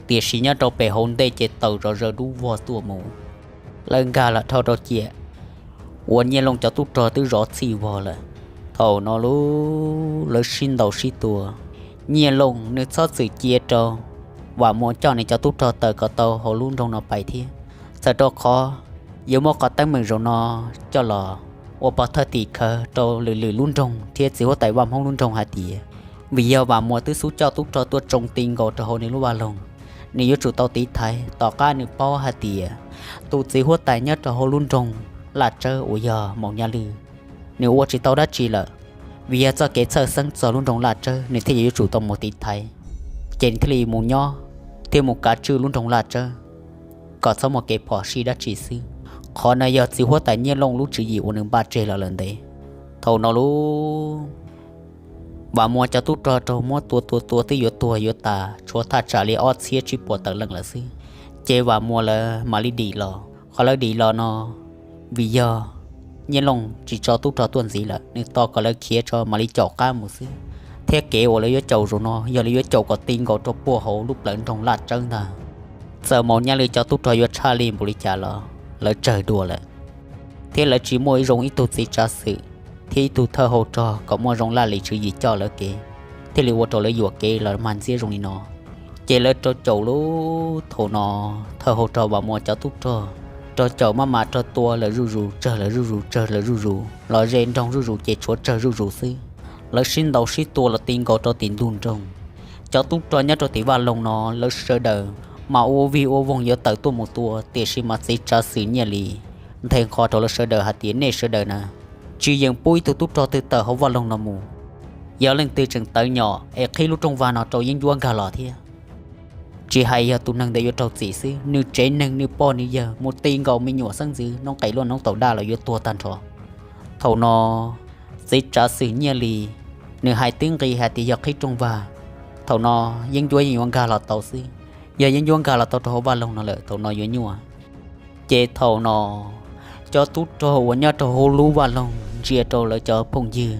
Tiam sis nyob rau pem hauv ntej ces tawm zom zaws dub vog tuaj mus, lawv nkag los dhau rau ciam uas Nyiaj Looj cov tub rog twb zov txhij vog lawm. Thaum no lub lawv sib ntaus sib tua, Nyiaj Looj nws txhob txwm cia rau Vam Muas coj nws cov tub rog tawm kom tau hauv lub nroog no pais thiab. Txawm rau qhov yuav muab qhov teeb meem zaum no coj los ua pov thawj tim khawv rau lwm lwm lub nroog thiab txiv huab tais Vaj Hmoob lub nroog hais tias, vim yog Vam Muas twb xub coj tub rog tuaj tsoo ti nkaus rau hauv nws lub vaj loog, nws yuav tsum tau tiv thaiv. Tom qab nws paub hais tias tus txiv huab tais nyob rau hauv lub nroog Laj Tsawb uas yog Maum Nyaj Lwm, nws ua tsis tau dab tsi lawm, vim yog txoj kev txhawj xeeb txog lub nroog Laj Tsawb nws thiaj yuav tsum tau mus tiv thaiv. Ces nws thiaj li mus nyob thiab mus kav tswj lub nroog Laj Tsawb kom txhob muaj kev phom sij dab tsi xwb. Qhov no yog txiv huab tais Nyiaj Looj lub tswv yim uas nws npaj tseg los lawm ntev. Thaum no lub Vam Muas cov tub rog raug muab tua tua tua twb yuav tuag yuav tas, tshuav thaj tsam li ob txhiab tsib puas tawm leej lawm xwb. Ces Vam Muas lawv mam li dim los. Qhov lawv dim los no vim yog Nyiaj Looj tsis tso tub rog tuaj ntxiv lawm, nws tos kom lawv khiav tso mam li caum qab mus xwb. Thiab kev uas lawv yuav caum zaum no yog lawv yuav caum kom ti nkaus rau puag hauv lub plawv nroog Laj Tsawb ntag. Txawm Maum Nyaj Lwm cov tub rog yuav tshaj li npaum li cas los lawv tsawg dua lawm, thiab lawv tsis muaj ib zoo ib tug txiv tsav xwm thiab ib tug thawj hau rog kom muaj zoo laj lim tswv yim coj lawv kev, thiaj li ua rau lawv yuam kev los mag ntxiab zoo li no. Ces lawv rau caum lub thaum no, thawj hau rog Vam Muas cov tub rog rau caum maj mam rau tua lawm zuj zus, tsawg lawm zuj zus, tsawg lawm zuj zus, los ze nroog zuj zus ces tshuav tsawg zuj zus xwb. Lawv sib ntaus sib tua los ti nkaus rau tim ntug nroog. Cov tub rog nyob rau tim vaj loog no lawv sawv daws mas ua vig ua voog yuav tawm tuaj mus tua, tiam sis mas txiv tsav xwm Nyiaj Lis nthe nqho rau lawv sawv daws hais tias nej sawv daws na, tsis yeem pub ib tug tub rog twg tawm hauv vaj loog no mus. Yog leej twg tseem tawv nyom es qhib lub rooj vag no rau yeeb ncuab nkag los thiab, tsis hais yog tus neeg ntawd yuav raug txim xwb, nws tsev neeg, nws poj nws yawg, mus ti nkaus me nyuam xeeb ntxwv, noob qes luaj noob taus daj los yuav tuag tag nrho. Thaum no txiv tsav xwm Nyiaj Lis nws hais tib nqis hais tias yog qhib rooj vag, thaum no yeeb ncuab yeej yuav nkag los tau xwb. Yog yeeb ncuab nkag los tau rau hauv vaj loog no lawm thaum no yuav nyuaj. Ces thaum no cov tub rog uas nyob rau hauv lub vaj loog ntsia rau lawv cov phooj ywg,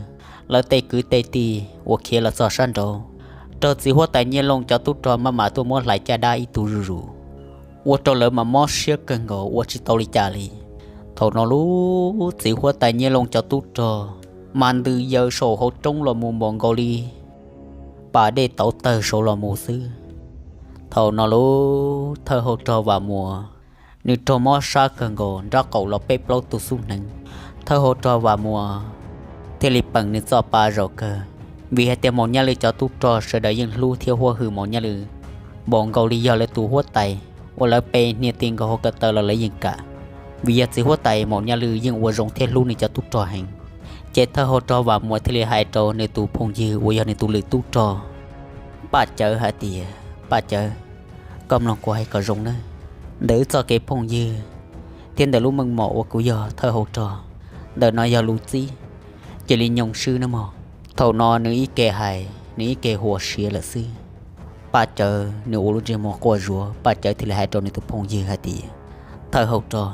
lawv tej kwv tej tij uas khiav los txog sab nraud, raug txiv huab tais Nyiaj Looj cov tub rog maj mam tuaj muab hlais caj dab ib tug zuj zus, ua rau lawv mas mob siab kawg nkaus ua tsis tau li cas li. Thaum no lub txiv huab tais Nyiaj Looj cov tub rog mas ntws yaws saum hauv roob los mus npaum nkaus li pas dej tauv tawg saud los mus xwb. Thaum no lub thawj hau rog Vam Muas nws raug mob sab kawg nkaus, nrab qaum los peb plaub tug xub hneev. Thawj hau rog Vam Muas thiaj li peem nws txoj pa zaum kawg, vim hais tias Maum Nyaj Lwm cov tub rog sawv daws yeej hlub thiab huab hwm Maum Nyaj Lwm npaum nkaus li yog lawv tus huab tais uas lawv pe hnia ti nkaus hauv ko taw los lawv yeej kam, vim yog txiv huab tais Maum Nyaj Lwm yeej ua zoo thiab hlub nws cov tub rog heev. Ces thawj hau rog Vam Muas thiaj li hais rau nws tus phooj ywg uas yog nws tus lwm tub rog Paj Cawv hais tias, Paj Cawv, koj mloog kuv hais kom zoo nawb. Ntawm wb txoj kev phooj ywg thiab ntawm lub meej mom uas kuv yog thawj hau rog, ntawm no yog lus txib, cia li nyoo swb nawb mog. Thaum no nws ib ke hais nws ib ke huas siav lawm xwb. Paj Cawv nws ua lub ntsej muag quaj zuav, Paj Cawv thiaj li hais rau nws tus phooj ywg hais tias, Thawj hau rog,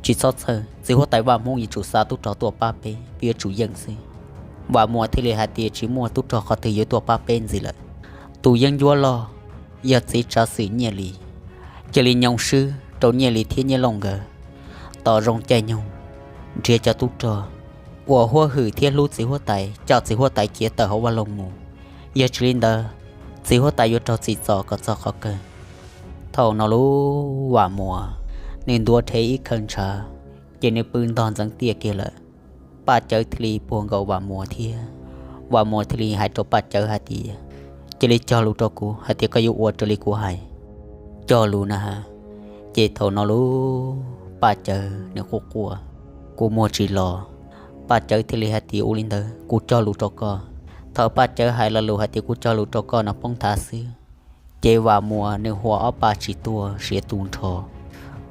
tsis txhob txhawj, txiv huab tais Vaj Hmoob yuav tsum xa tub rog tuaj pab peb, peb yuav tsum yeej xwb. Vam Muas thiaj li hais tias, Tsis muaj tub rog qhov twg yuav tuaj pab peb ntxiv lawm. Tus yeeb ncuab loj yog txiv tsav xwm Nyiaj Lis, cia li nyoo swb rau Nyiaj Lis thiab Nyiaj Looj nkawd. Tos zoo caij nyoog nrhiav cov tub rog uas huab hwm thiab hlub txiv huab tais, coj txiv huab tais khiav tawm hauv vaj loog mus. Yog tsis li ntawd, txiv huab tais yuav raug txim txom kom txog qhov kawg. Thaum no lub Vam Muas nws ntuav rhe ib khawv ntshav, ces nws pw ntog ntxeev tiaj kiag lawm. Paj Cawv thiaj li puag nkaus Vam Muas thiab Vam Muas thiaj li hais rau Paj Cawv hais tias, Cia li cog lus rau kuv hais tias koj yuav ua raws li kuv hais. Cog lus na has. Ces thaum no lub Paj Cawv nws quaj quaj, kuv muag tsis los. Paj Cawv thiaj li hais tias, Ua li ntawd kuv cog lus rau koj. Thaum Paj Cawv hais lo lus hais tias kuv cog lus rau koj no poob thav xwb, ces Vam Muas nws hua ob pa tsis tuaj siav tu nrho.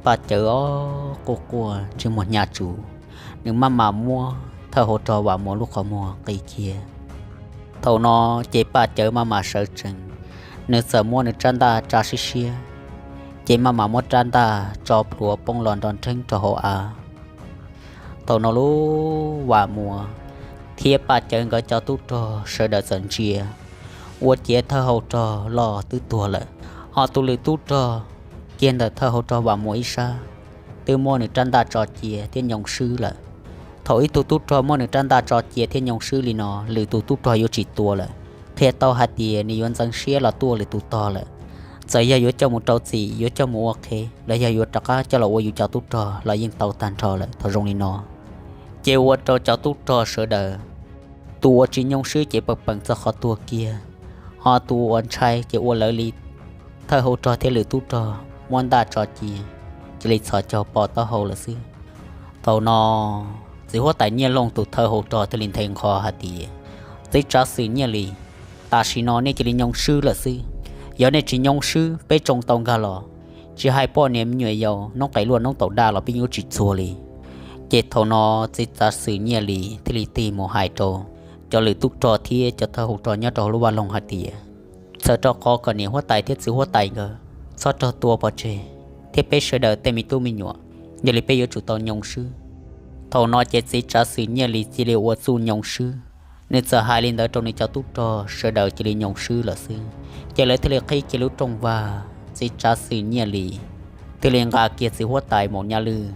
Paj Cawv ob quaj quaj ntsej muag hnyav tsuv, nws maj mam muab thawj hau rog Vam Muas lub qhov muag qi kiag. Thaum no ces Paj Cawv maj mam sawv tsees, nws txawm muab nws rab ntaj tsa siab siab, ces maj mam muab rab ntaj tso plhuav poob los nrov nrheeb rau hauv av. Thaum no lub Vam Muas thiab Paj Cawv nkawd cov tub rog sawv daws txawm ntsia, ua ciav thawj hau rog loj twb tuag lawm, ho tus lwm tub rog kiag ntawm thawj hau rog Vam Muas ib sab twb muab nws rab ntaj tso cia thiab nyoo swb lawm. Thaum ib tug tub rog muab nws rab ntaj tso cia thiab nyoo swb li no, lwm tus tub rog yuav tsis tua lawm, qhia tau hais tias nws yuav ntxeev siab los tuaj lwm tus tog lawm. Txawm yog yuav coj mus rau txim, yuav coj mus ua qhev, los yog yuav rov qab coj los ua yus cov tub rog los yeej tau tag nrho lawm thaum zoo li no. Ces ua rau cov tub rog sawv daws, tus uas tsis nyoo swb ces peem peem txog qhov tuag kiag, ho tus uas ntshai ces ua lawv li thawj hau rog thiab lwm tub rog muab ntaj tso cia, cia li txhos caug pov taub hau lawm xwb. Thaum no txiv huab tais Nyiaj Looj tus thawj hau rog thiaj li nthe nqho hais tias, Txiv tsav xwm Nyiaj Lis, tam sim no nej cia li nyoo swb lawm xwb. Yog nej tsis nyoo swb peb tsoo tau nkag los, tsis hais poj niam me nyuam yaus noob qes luaj noob taus daj los peb yuav tsis txuag li. Ces thaum no txiv tsav xwm Nyiaj Lis thiaj li tig mus hais rau cov lwm tub rog thiab cov thawj hau rog nyob rau hauv lub vaj loog hais tias, Txhawm rau qhov kom niam huab tais thiab txiv huab tais nkawd txhob raug tua pov tseg, thiab peb sawv daws tej me tub me nyuam, yog li peb yuav tsum tau nyoo swb. Thaum no ces txiv tsav xwm Nyiaj Lis cia li ua txuj nyoo swb. Nws txawm hais li ntawd rau nws cov tub rog sawv daws cia li nyoo swb lawm xwb. Ces lawv thiaj li qhib kiag lub rooj vag, txiv tsav xwm Nyiaj Lis thiaj li nqa kiag txiv huab tais Maum Nyaj Lwm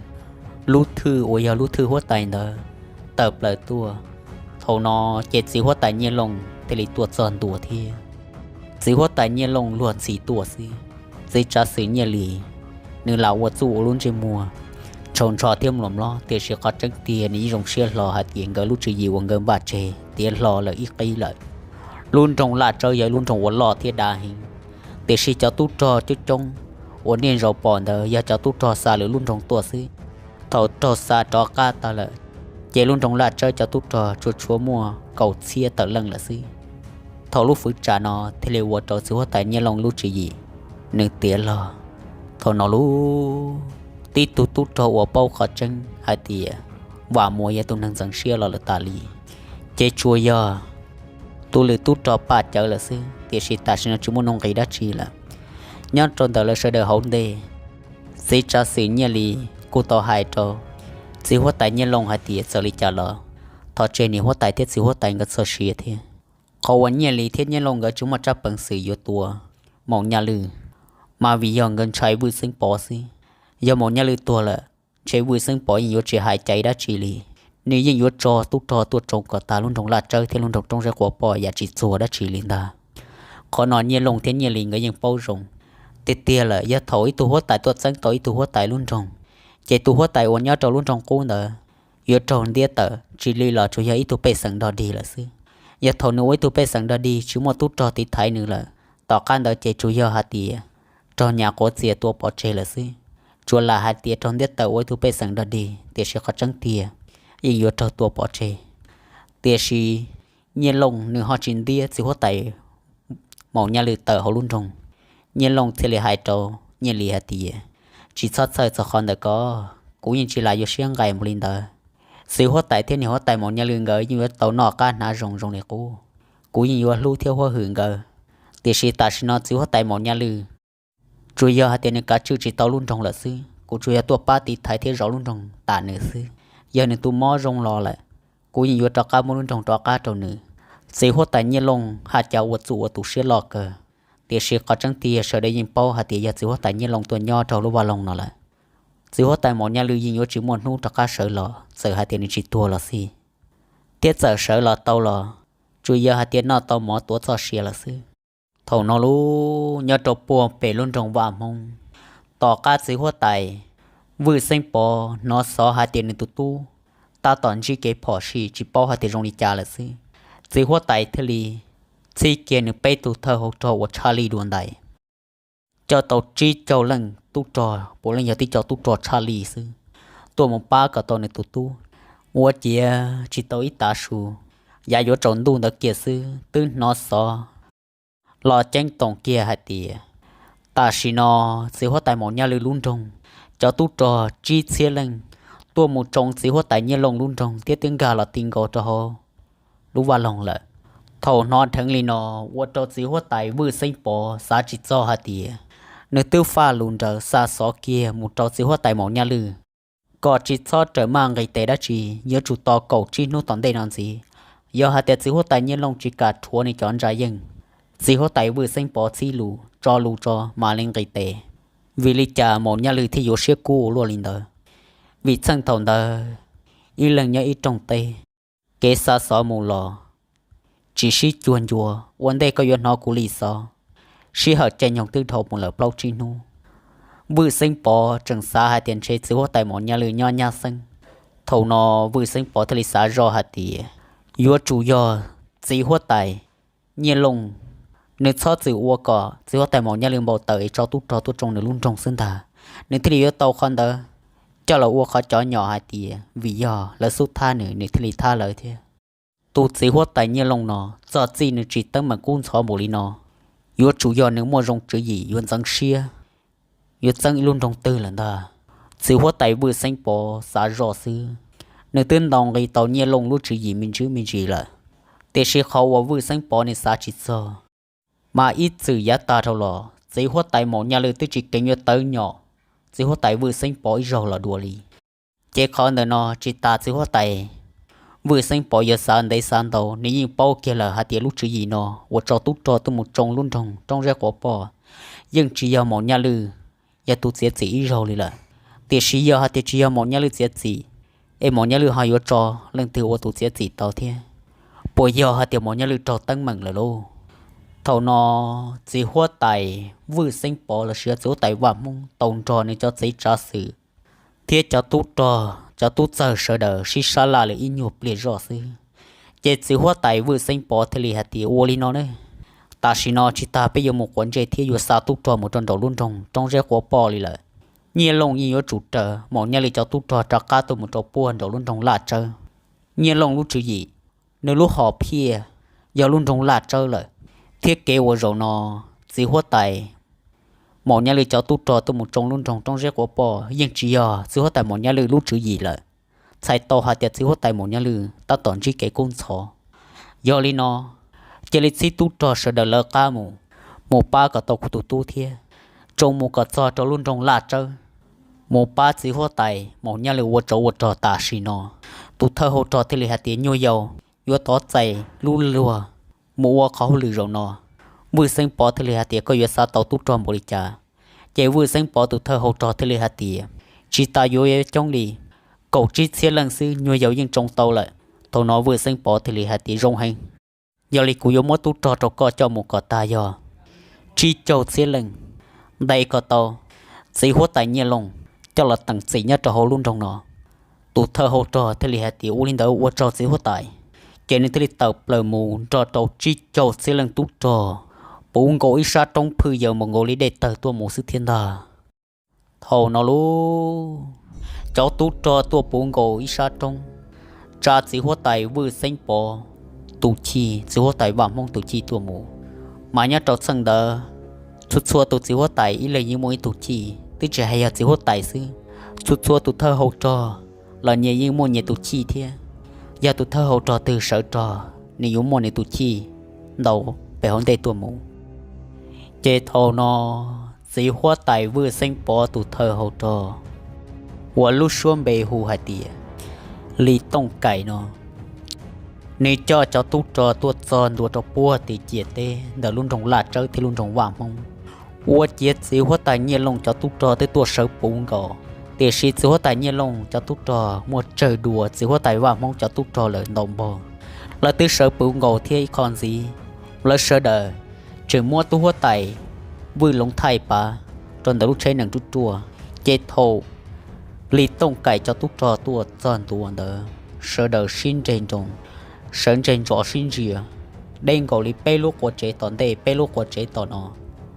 lub thwj uas yog lub thwj huab tais ntawd, tawm plaws tuaj. Thaum no ces txiv huab tais Nyiaj Looj thiaj li tuaj txog ntua thiab. Txiv huab tais Nyiaj Looj luag ntxhi tuaj xwb, txiv tsav xwm Nyiaj Lis nws lam ua txuj ua lub ntsej muag tshau ntsho thiab mluas mlob, tiam sis qhov tseeb tiag nws yeej zoo siab hlo hais tias nkawd lub tswv yim uas nkawd npaj tseg tiav hlo lawm ib qib lawm. Lub nroog Laj Tsawb yog ib lub nroog uas loj thiab dav heev, tiam sis cov tub rog coob coob uas niaj zaus pom ntawd yog cov tub rog xa lwm lub nroog tuaj xwb. Thaum raug xa rov qab tag lawm, ces lub nroog Laj Tsawb cov tub rog tsuas tshuav muaj kaum txhiab tawm leej lawm xwb. Thaum lub fwv tsam no thiaj li ua rau txiv huab tais Nyiaj Looj lub tswv yim nws tiav log. Thaum no lub tib tug tub rog uas paub qhov tseeb hais tias Vam Muas yog tus neeg ntxeev siab los lawm tas li, ces tsuas yog tus lwm tub rog Paj Cawv lawm xwb, tiam sis tam sim no tsis muaj nuj nqis dab tsi lawm. Nyob rau ntawm lawv sawv daws hauv ntej, txiv tsav xwm Nyiaj Lis kuj tau hais rau txiv huab tais Nyiaj Looj hais tias txawm li cas los thov tseg niam huab tais thiab txiv huab tais nkawd txoj sia thiab. Qhov uas Nyiaj Lis thiab Nyiaj Looj nkawd tsis muaj tsab peev xwm yuav tua Maum Nyaj Lwj, mas vim yog nkawd ntshai Vwj Xeeb Pov xwb. Yog Maum Nyaj Lwj tuag lawm, ntshe Vwj Xeeb Pov yeej yuav tsis hais cai dab tsi li, nws yeej yuav tso tub rog tuaj tsoo kom tag lub nroog Laj Tsawb thiab lub nroog Roob Zeb Quav Poj yam tsis txuag dab tsi li ntag. Qhov no Nyiaj Looj thiab Nyiaj Lis nkawd yeej paub zoo tiag tiag lawm. Yog thaum ib tug huab tais tuaj txeeb tau ib tug huab tais lub nroog, ces tus huab tais uas nyob rau lub nroog qub ntawd yuav raug ntiab tawm, tsis li los tsuas yog ib tug pej xeem dog dig lawm xwb. Yog thaum nws ua ib tug pej xeem dog dig tsis muaj tub rog tiv thaiv nws lawm, tom qab ntawd ces tsuas yog hais tias raug nyam quav txias tua pov tseg lawm xwb. Tsuas lam hais tias raug ntiab tawm ua ib tug pej xeem dog dig, tiam sis qhov tseeb tiag yeej yuav raug tua pov tseg. Tiam sis Nyiaj Looj nws ho tsis ntiab txiv huab tais Maum Nyaj Lwj tawm hauv lub nroog. Nyiaj Looj thiaj li hais rau Nyiaj Lis hais tias, tsis txhob txhawj txog qhov ntawd ko, kuv yeej tsis lam yuav siab nqaim mus li ntawd. Txiv huab tais thiab niam huab tais Maum Nyaj Lwj nkawd yeej yuav tau noj qab hnav zoo zoo li qub. Kuv yeej yuav hlub thiab huab hwm nkawd. Tiam sis tam sim no txiv huab tais Maum Nyaj Lwj tsuas yog hais tias nws kav tswj tsis tau lub nroog lawm xwb, kuv tsuas yog tuaj pab tiv thaiv thiab zov lub nroog tam nws xwb. Yog nws tus mob zoo los lawm, kuv yeej yuav rov qab muab lub nroog rov qab rau nws. Txiv huab tais Nyiaj Looj haj cas ua txuj ua tus siab loj kawg, tiam sis qhov tseeb tiag sawv daws yeej paub hais tias yog txiv huab tais Nyiaj Looj tuaj nyob rau lub vaj loog no lawm. Txiv huab tais Maum Nyaj Lwj yeej yuav tsis muaj hnub rov qab sawv los, txawm hais tias nws tsis tuag los xij. Thiab txawm sawv los tau los, tsuas yog hais tias noj tau mov tuav txoj sia lawm xwb. Thaum no lub nyob rau puag pem lub nroog Vaj Hmoob, tom qab txiv huab tais Vwj Xeeb Pov hnov xov hais tias nws tus tub tab tom ntsib kev phom sij tsis paub hais tias zoo li cas lawm xwb, txiv huab tais thiaj li txhij kiag nws peb tug thawj hauv rog uas tshaj lij dua ntais, coj tau tsib caug leej tub rog puav leej yog tib co tub rog tshaj lij xwb, tuaj mus pab kom tau nws tus tub. Ua ciav tsis tau ib tav su, yav yuav tsaus ntuj ntawd kiag xwb twb hnov xov los ceeb toom kiag hais tias tam sim no txiv huab tais Maum Nyaj Lwj lub nroog cov tub rog tsib txhiab leej tuaj mus tsoo txiv huab tais Nyiaj Looj lub nroog thiab twb nkag los ti nkaus rau hauv lub vaj loog lawm. Thaum hnov dheev li no, ua rau txiv huab tais Vwj Xeeb Pov xav tsis txog hais tias nws twb faj lus nrawd xa xov kiag mus rau txiv huab tais Maum Nyaj Lwj kom tsis txhob rawm maj nqis tes dab tsi, yuav tsum tos kaum tsib hnub tom ntej no ntxiv. Yog hais tias txiv huab tais Nyiaj Looj tsis kam rhuav nws cov ntsa yeej, txiv huab tais Vwj Xeeb Pov txib lus tso lus tso mam li nqis tes. Vim li cas Maum Nyaj Lwj thiaj yuav siab kub ua luaj li ntawd? Vim txheej thaum ntawd ib leeg nyob ib rooj teb, kev xa xov mus los tsis sib cuag ncua, ua ntej koj yuav hnov kuv li xov, sij hawm caij nyoog twb dhau mus lawm plaub tsib hnub. Vwj Xeeb Pov tseem xav hais tias ntshe txiv huab tais Maum Nyaj Lwj nyob nyab xeeb. Thaum no Vwj Xeeb Pov thiaj li xav zoj hais tias yuav tsum yog txiv huab tais Nyiaj Looj nws txhob txwm ua kom txiv huab tais Maum Nyaj Lwj npau taws es tso tub rog tuaj tsoo nws lub nroog xwb ntag. Nws thiaj li yuav tau qhov ntawd coj los ua qhov cov nyom hais tias vim yog lawv xub thab nws, nws thiaj li thab lawv thiab. Tus txiv huab tais Nyiaj Looj no txog txij nws tsis teeb meem kub ntxhov npaum li no, yuav tsum yog nws muaj zoo tswv yim yuav ntxeev siab, yuav txeeb ib lub nroog twg lawm ntag. Txiv huab tais Vwj Xeeb Pov xav zoj xwb, nws twb ntaus nqi tau Nyiaj Looj lub tswv yim me ntsis me ntsis lawm, tiam sis qhov uas Vwj Xeeb Pov nws xav tsis txog, mas ib txwm yav tag dhau los txiv huab tais Maum Nyaj Lwj twb tsis keev yuav tawv nyom txiv huab tais Vwj Xeeb Pov ib zaug los dua li. Ces qhov ntawm no tsis tas txiv huab tais Vwj Xeeb Pov yuav xav ntev xav ntau, nws yeej paub kiag lawm hais tias lub tswv yim no uas tso tub rog tuaj mus tsoo lub nroog Roob Zeb Quav Poj yeej tsis yog Maum Nyaj Lwj yog tus txiav txim ib zaug li lawm. Tiam sis yog hais tias tsis yog Maum Nyaj Lwj txiav txim, es Maum Nyaj Lwj ho yuav tso leej twg ua tus txiav txim tau thiab? Puas yog hais tias Maum Nyaj Lwj raug teeb meem lawm lauj? Thaum no txiv huab tais Vwj Xeeb Pov los sis txiv huab tais Vaj Hmoob tau nrog nws cov txiv tsav xwm thiab cov tub rog cov tub txawg sawv daws sib sab laj li ib nyuag pliag zoj xwb. Ces txiv huab tais Vwj Xeeb Pov thiaj li hais tias, ua li no ne, tam sim no tsis tas peb yuav mus quav ntsej thiab yuav xa tub rog mus rau nraum lub nroog Roob Zeb Quav Poj li lawm. Nyiaj Looj yeej yuav tsum raws Maum Nyaj Lwj cov tub rog rov qab tuaj mus rau puag nraum lub nroog Laj Tsawb. Nyiaj Looj lub tswv yim, nws lub hom phiaj yog lub nroog Laj Tsawb lawm, thiab kev uas zaum no txiv huab tais Maum Nyaj Lwj cov tub rog tuaj mus tsoo lub nroog Roob Zeb Quav Poj yeej tsis yog txiv huab tais Maum Nyaj Lwj lub tswv yim lawm. Txhais tau hais tias txiv huab tais Maum Nyaj Lwj tab tom ntsib kev kub ntxhov. Yog li no, cia li txhib tub rog sawv daws lawv qab mus, mus pab kom tau kuv tus tub thiab, tsoo mus kom txog rau lub nroog Laj Tsawb, mus pab txiv huab tais Maum Nyaj Lwj ua tsov ua rog tam sim no. Tus thawj hau rog thiaj li hais tias, nyuag yaus, yuav tov txais lub luag mus ua qhov hauj lwm zaum no. Vwj Xeeb Pov thiaj li hais tias, koj yuav xav tau tub rog npaum li cas? Ces Vwj Xeeb Pov tus thawj hau rog thiaj li hais tias, tsis tas yuav coob li kaum tsib txhiab leej xwb, nyuag yaus yeej tsoo tau lawm. Thaum no Vwj Xeeb Pov thiaj li hais tias, zoo heev, yog li kuv yuav muab tub rog rau koj coj mus kom tag yog tsib caug txhiab leej, ntes kom tau txiv huab tais Nyiaj Looj coj los teem txim nyob rau hauv lub nroog no. Tus thawj hau rog thiaj li hais tias, ua li ntawd ua tsaug txiv huab tais. Ces nws thiaj li tawm plaws mus nrog rau tsib caug txhiab leej tub rog puv nkaus ib sab roob phwj yaws npaum nkaus li dej tawg tuaj mus xwb thiab ntag. Thaum no lauj, cov tub rog tuaj puv nkaus ib sab roob, tsa txiv huab tais Vwj Xeeb Pov tus chij, txiv huab tais Vaj Hmoob tus chij tuaj mus. Mas nyob rau txheej ntawd, txhua txhua tus txiv huab tais ib leeg yeej muaj ib tug chij, twb tsis hais yog txiv huab tais xwb, txhua txhua tus thawj hau rog los nyias yeej muaj nyias tus chij thiab. Yog tus thawj hau rog twg sawv rog, nws yuav muaj nws tus chij ntau pem hauv ntej tuaj mus. Ces thaum no txiv huab tais Vwj Xeeb Pov tus thawj hau rog uas lub suab npe hu hais tias Lis Tooj Kaim no, nws coj cov tub rog tuaj txog ntua rau puag tim ciam teb ntawm lub nroog Laj Tsawb thiab lub nroog Vaj Hmoob. Ua ciav txiv huab tais Nyiaj Looj cov tub rog twb tuaj sawv puv nkaus, tiam sis txiv huab tais Nyiaj Looj cov tub rog muaj tsawg dua txiv huab tais Vaj Hmoob cov tub rog lawm ntau npaug. Lawv twb sawv puv nkaus thiab ib qho ntxiv, lawv sawv daws tseem muab tub huab tais Vwj Loov Thaij pav rau ntawm lub tsheb nees ruaj ruaj. Ces thaum Lis Tooj Kaim cov tub rog tuaj txog ntua ntawd, sawv daws sib nres nroos, sawv nres nrov sib ntsia, deb nkaus li peb lub qua tsev tom ntej peb lub qua tsev tom no.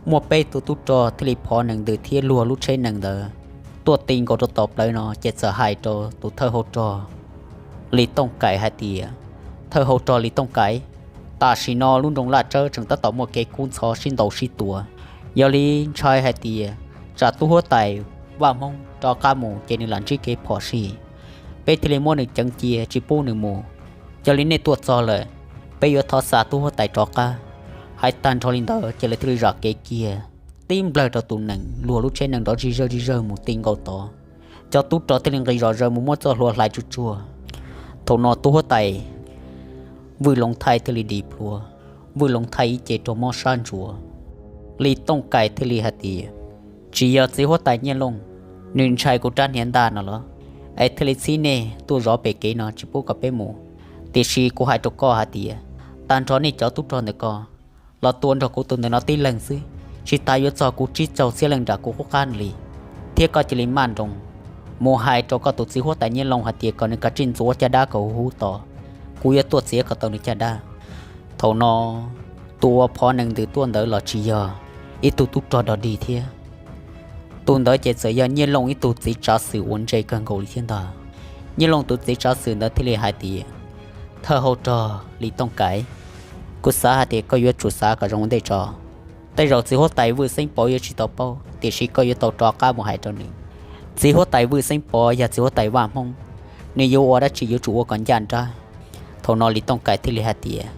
Muaj peb tug tub rog thiaj li phov nees ntws thiab luag lub tsheb nees ntawd tuaj ti nkaus rau tom plawv no, ces txawm hais rau tus thawj hau rog Lis Tooj Kaim hais tias, thawj hau rog Lis Tooj Kaim, tam sim no lub nroog Laj Tsawb tseem tab tom muaj kev kub ntxhov sib ntaus sib tua, yog li ntshai hais tias tsam tub huab tais Vaj Hmoob rov qab mus ces nws lam ntsib kev phom sij, peb thiaj li muab nws ceev cia tsis pub nws mus. Yog li nej tuaj txog lawm, peb yuav thov xa tub huab tais rov qab. Hais tag nrho li ntawd ces lawv thiaj li zam kev kiag, tib nplawg rau tus nees luag lub tsheb nees nrov zig zawg zig zawg mus ti nkaus tod. Cov tub rog thiaj li nqis zom zaws mus muab txoj hlua hlais tsuag tsuag. Thaum no tub huab tais Vwj Loov Thaij thiaj li dim plhuav, Vwj Loov Thaij ib ce raug mob sab ntsuav. Lis Tooj Kaim thiaj li hais tias, tsis yog txiv huab tais Nyiaj Looj, nws ntshai kuv rab hniav ntaj no los es thiaj li txhib nej tuaj zov pem kev no tsis pub kom peb mus. Tiam sis kuv hais rau koj hais tias, tag nrho nej cov tub rog ntawm ko los tua nrog kuv tus ntawm no tib leeg xwb, tsis tas yuav txog kuv tsib caug txhiab leej nram kuv qub qab li. Thiab koj cia li maj nroos mus hais rau koj tus txiv huab tais Nyiaj Looj hais tias kom nws kav tsij ntxuav caj dab kom huv huv tos, kuv yuav tuaj txiav kom tau nws caj dab. Thaum no, tus uas phov nees ntws tuaj ntawd los tsis yog ib tug tub rog dog dig thiab, tus ntawd ces txawm yog Nyiaj Looj ib tug txiv tsav xwm uas ntse kawg nkaus li thiab ntag. Nyiaj Looj tus txiv tsav xwm ntawd thiaj li hais tias, thawj hau rog Lis Tooj Kaim, kuv xav hais tias koj yuav tsum xav kom zoo ua ntej tso. Tej zaum txiv huab tais Vwj Xeeb Pov yuav tsis tau paub, tiam sis koj yuav tau rov qab mus hais rau nws. Txiv huab tais Vwj Xeeb Pov yog txiv huab tais Vaj Hmoob, nws yuav ua dab tsi yuav tsum ua kom ncaj nrab. Thaum no Lis Tooj Kaim thiaj li hais tias,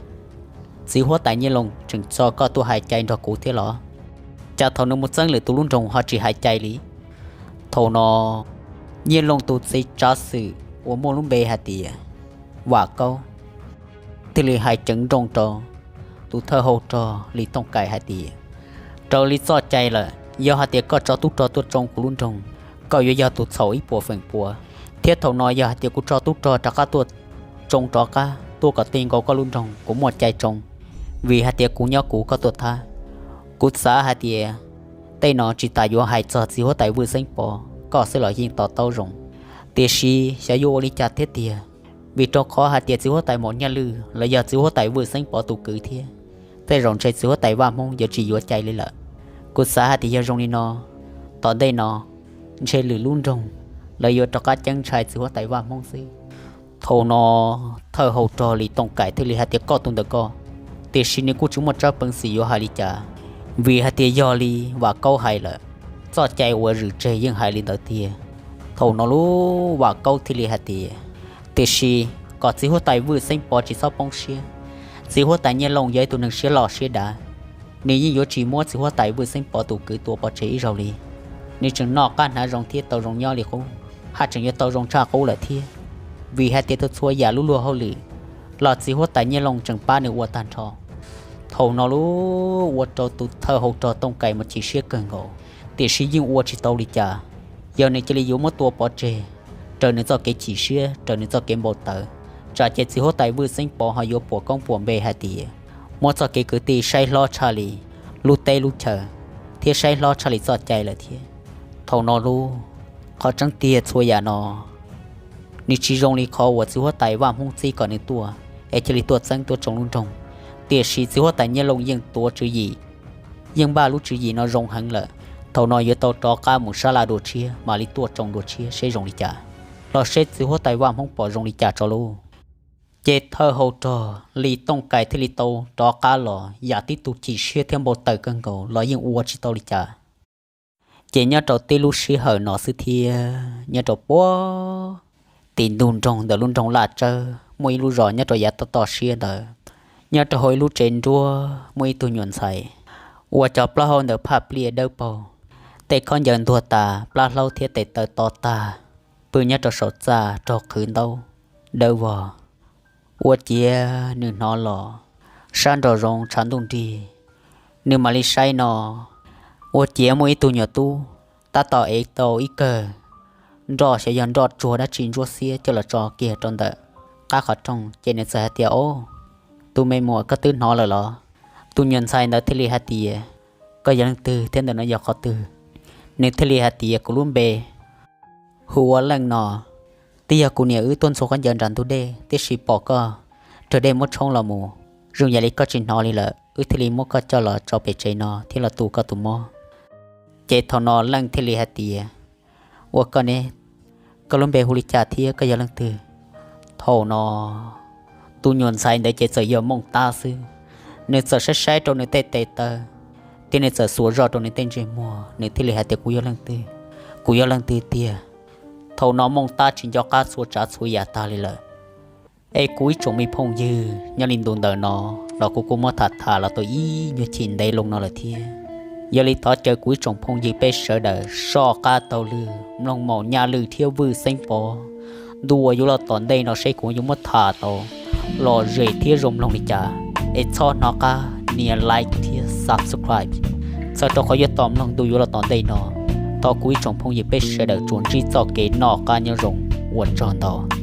txiv huab tais Nyiaj Looj tseem tso koj tuaj hais cai nrog kuv thiab los? Cas thaum nws mus txeeb lwm tus lub nroog ho tsis hais cai li? Thaum no, Nyiaj Looj tus txiv tsav xwm uas muaj lub npe hais tias Vam Kaub thiaj li hais ceev nrooj rau tus thawj hau rog Lis Tooj Kaim hais tias, raws li txoj cai lawm, yog hais tias koj tso tub rog tuaj tsoo kuv lub nroog, koj yuav yog tus txhaum ib puas feem pua. Thiab thaum no yog hais tias kuv tso tub rog rov qab tuaj tsoo rov qab tuaj kom txog nkaus koj lub nroog, kuv muaj cai tsoo, vim hais tias kuv nyob kuv koj tuaj thab. Kuv xav hais tias tej no tsis tas yuav hais txog txiv huab tais Vwj Xeeb Pov koj xwb los yeej to taub zoo, tiam sis xyov yuav ua li cas thiab tiag, vim rau qhov hais tias txiv huab tais Maum Nyiaj Lwj los yog txiv huab tais Vwj Xeeb Pov tus kwv thiab, tej zaum ntshe txiv huab tais Vaj Hmoob yuav tsis yuav cai li lawm. Kuv xav hais tias yog zoo li no, tom ntej no ntshe lwm lub nroog lawv yuav rov qab ceeb ntshai txiv huab tais Vaj Hmoob xwb. Thaum no thawj hau rog Lis Tooj Kais thiaj li hais tias koj tus ntawm koj, tiam sis nws kuj tsis muaj tsab peev xwm yuav hais li cas, vim hais tias yog li Vam Kaub hais lawm, txoj cai uas zwm tseg yeej hais li ntawd tiag. Thaum no lub Vam Kaub thiaj li hais tias, tiam sis kom txiv huab tais Vwj Xeeb Pov tsis txhob poob siab, txiv huab tais Nyiaj Looj yog ib tug neeg siab loj siab dav, nws yeej yuav tsis muab txiv huab tais Vwj Xeeb Pov tus kwv tua pov tseg ib zaug li. Nws tseem noj qab hnav zoo thiab tau zoo nyob li qub, haj tseem yuav tau zoo tshaj qub lawm thiab, vim hais tias txhua yam lub luag hauj lwm los txiv huab tais Nyiaj Looj tseem pab nws ua tag nrho. Thaum no lub ua rau tus thawj hau rog Tooj Kais mas chim siab kawg nkaus, tiam sis yeej ua tsis tau li cas. Yog nws cia li yuav muab tua pov tseg raws nws txoj kev chim siab, raws nws txoj kev npau taws, tsam ces txiv huab tais Vwj Xeeb Pov ho yuav puas koob puas npe hais tias muab txoj kev kwv tij saib hlob tshaj li lub teb lub chaw, thiab saib hlob tshaj li txoj cai lawm thiab. Thaum no lub, qhov tseeb tiag txhua yam no nws tsis zoo li qhov uas txiv huab tais Vaj Hmoob txib kom nws tuaj es cia li tuaj txeeb tuaj tsoo lub nroog, tiam sis txiv huab tais Nyiaj Looj yeej tuav tswv yim, yeej npaj lub tswv yim no zoo heev lawm. Thaum no yuav tau rov qab mus sab laj dua tshiab mam li tuaj tsoo dua tshiab seb zoo li cas, los seb txiv huab tais Vaj Hmoob pom zoo li cas tso lub. Ces thawj hau rog Lis Tooj Kais thiaj li tau rov qab los, yam tib tug chim siab thiab npau taws kawg nkaus los yeej ua tsis tau li cas. Ces nyob rau tib lub sij hawm no xwb thiab nyob rau puag tim ntug nroog ntawm lub nroog Laj Tsawb muaj ib lub zos nyob rau yav toj toj siab ntawd, nyob rau hauv ib lub tsev nruab muaj ib tug nyuam ntxhais uas cov plaub hau ntawd phaj pliaj dawb paug, tej khaub ncaws ntuag tas, plab hlaub thiab tes taw to tag, pw nyob rau saum txaj raug qhwv ntaub dawb vog. Ua ciav nws hnov los sab nraum zoov tshav ntuj nrig, nws mam li saib no, ua ciav muaj ib tug nyuam tub tab tom ev tau ib kawm nroj, xyov yog nroj tsuag dab tsi ntsuab xiab coj los tso kiag rau ntawm qab qhov rooj, ces nws txawm hais tias, Au, tus me muam, koj twb hnov lawm los? Tus nyuam ntxhais ntawd thiaj li hais tias, Koj yog leej twg thiab ntawm no yog qhov twg? Nws thiaj li hais tias, Kuv lub npe hu ua Leej no, twb yog kuv niam wb tuaj ntxhua khaub ncaws nram ntug dej, tiam sis pom koj raws dej muab tshoob los mus, zoo yam li koj tsis hnov li lawm, wb thiaj li muab koj coj los tso pem tsev no thiab los tu koj tus mob. Ces thaum no Leej thiaj li hais tias, Ua koj ne, koj lub npe hu li cas thiab koj yog leej twg? Thaum no tus nyuam ntxhais ntawd ces txawm yog mooj tab xwb, nws txawm saib saib rau nws tej tes taw, thiab nws txawm xuas zog rau nws tej ntsej muag, nws thiaj li hais tias, Kuv yog leej twg? Kuv yog leej twg tiag? Thaum no mooj tab tsis nco qab txhua tsav txhua yam tag li lawm. Es kuv ib tsoom me phooj ywg, nyob li ntu ntawm no los kuv kuj muab tham tham los tau ib nyuag chim ntev loo no lawm thiab. Yog li thov caw kuv ib tsoom phooj ywg peb sawv daws soj qab taug lw mloog Maum Nyaj Lwj thiab Vwj Xeeb Pov ntu uas yuav los tom ntej no seb kuv yuav muab tham tau lom zem thiab zoo mloog li cas. Es txhob hnov qab nias like thiab subscribe, txhawm rau qhov yuav tau mloog ntu yuav los tom ntej no. Thov kuv ib tsoom phooj ywg peb sawv daws tsuas ntsib txoj kev noj qab nyob zoo, ua tsaug ntau.